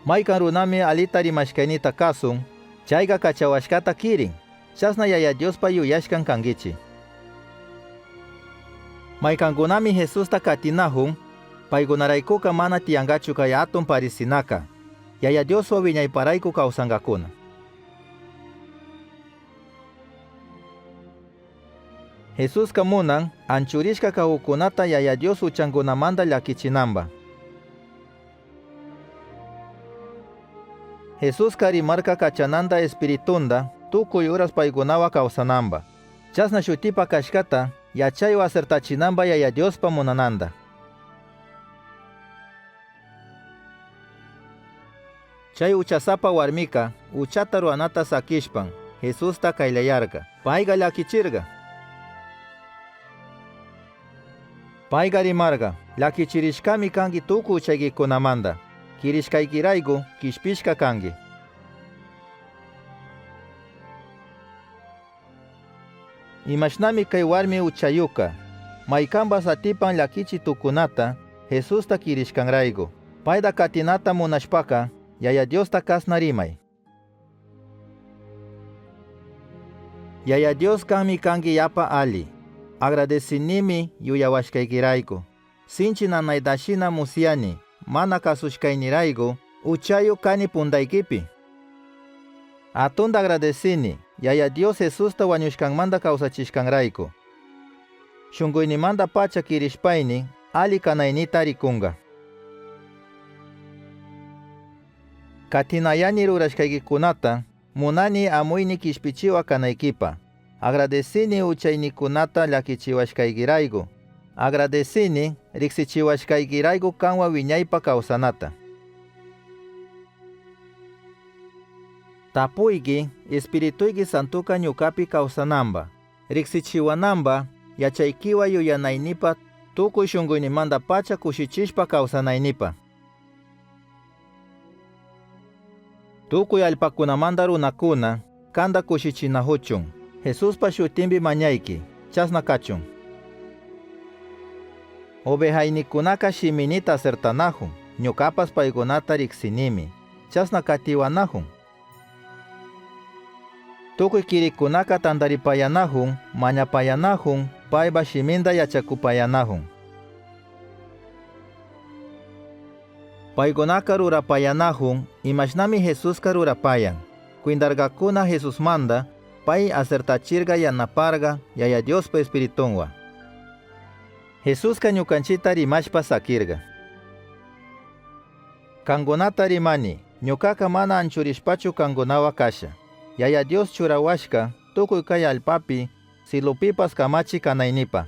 Maykan runami alita rimashkaynita kasun, chayka kachawashkata kirin, chasna Yaya Diospa yuyashkan kankichik. Maykankunami Jesusta katinahun, paykunaraykuka mana tiyankachu kay atun parisinaka, Yaya Dioswa wiñayparayku kawsankakuna. Jesuska munan anchurishka kahukkunata Yaya Dios uchankunamanta llakichinanpa. Jesuska rimarka kachananta Espiritunda tukuy uras paykunawa kawsananpa. Chasna shutipa kashkata yachaywa asertachinanpa Yaya Diospa munananta. Chay uchasapa warmika uchata ruranata sakishpan Jesusta kayllayarka. Payka llakichirka. Payka rimarka, llakichirishkami kanki tukuy uchaykikunamanta, kirishkaykirayku kishpishka kanki. Imashnami kay warmi uchayuka, maykanpas atipan llakichi tukunata, Jesusta kirishkanrayku. Payta katinata munashpaka, Yaya Diosta kasna rimay. Yaya Dios kanmi kanki yapa ali. Agradecinimi yuyawashkaykirayku. Sinchi nanaydashina musyani, mana kasushkaynirayku, uchayu kani pundaykipi. Atunda agradecini, Yaya Dios Jesusta wañushkanmanta kawsachishkanrayku. Shunkuynimanta pacha kirishpayni, ali kanaynita rikunka. Katinayani rurashkaykikunata, munani amuyni kishpichiwa kanaykipa. Agradecini uchaynikunata llakichiwashkaykirayku. Agradecini riksichiwashkaykirayku kanwa wiñaypa kawsanata. Tapuyki, Espirituyki Santuka ñukapi kawsananpa. Riksichiwananpa, yachaykiwa yuyanaynipa tukuy shunkuynimanta pacha kushichishpa kawsanaynipa. Tukuy allpakunamanta runakuna kanta kushichinahuchun. Jesuspa shutinpi mañayki, chasna kachun. Ovejaynikunaka shiminita asertanahun, ñukapas paykunata riksinimi, chasna katiwanahun. Tukuy kirikunaka tantaripayanahun, mañapayanahun, paypa shiminta yachakupayanahun. Paykunaka rurapayanahun, imashnami Jesuska rurapayan. Kwindarkakuna Jesusmanta, pay asertachirka yanaparka Yaya Diospa Espiritunwa. Jesuska ñukanchita rimashpa sakirka. Kankunata rimani, ñukaka mana anchurishpachu kankunawa kasha. Yaya Dios churawashka tukuy kay allpapi, silupipas kamachi kanaynipa.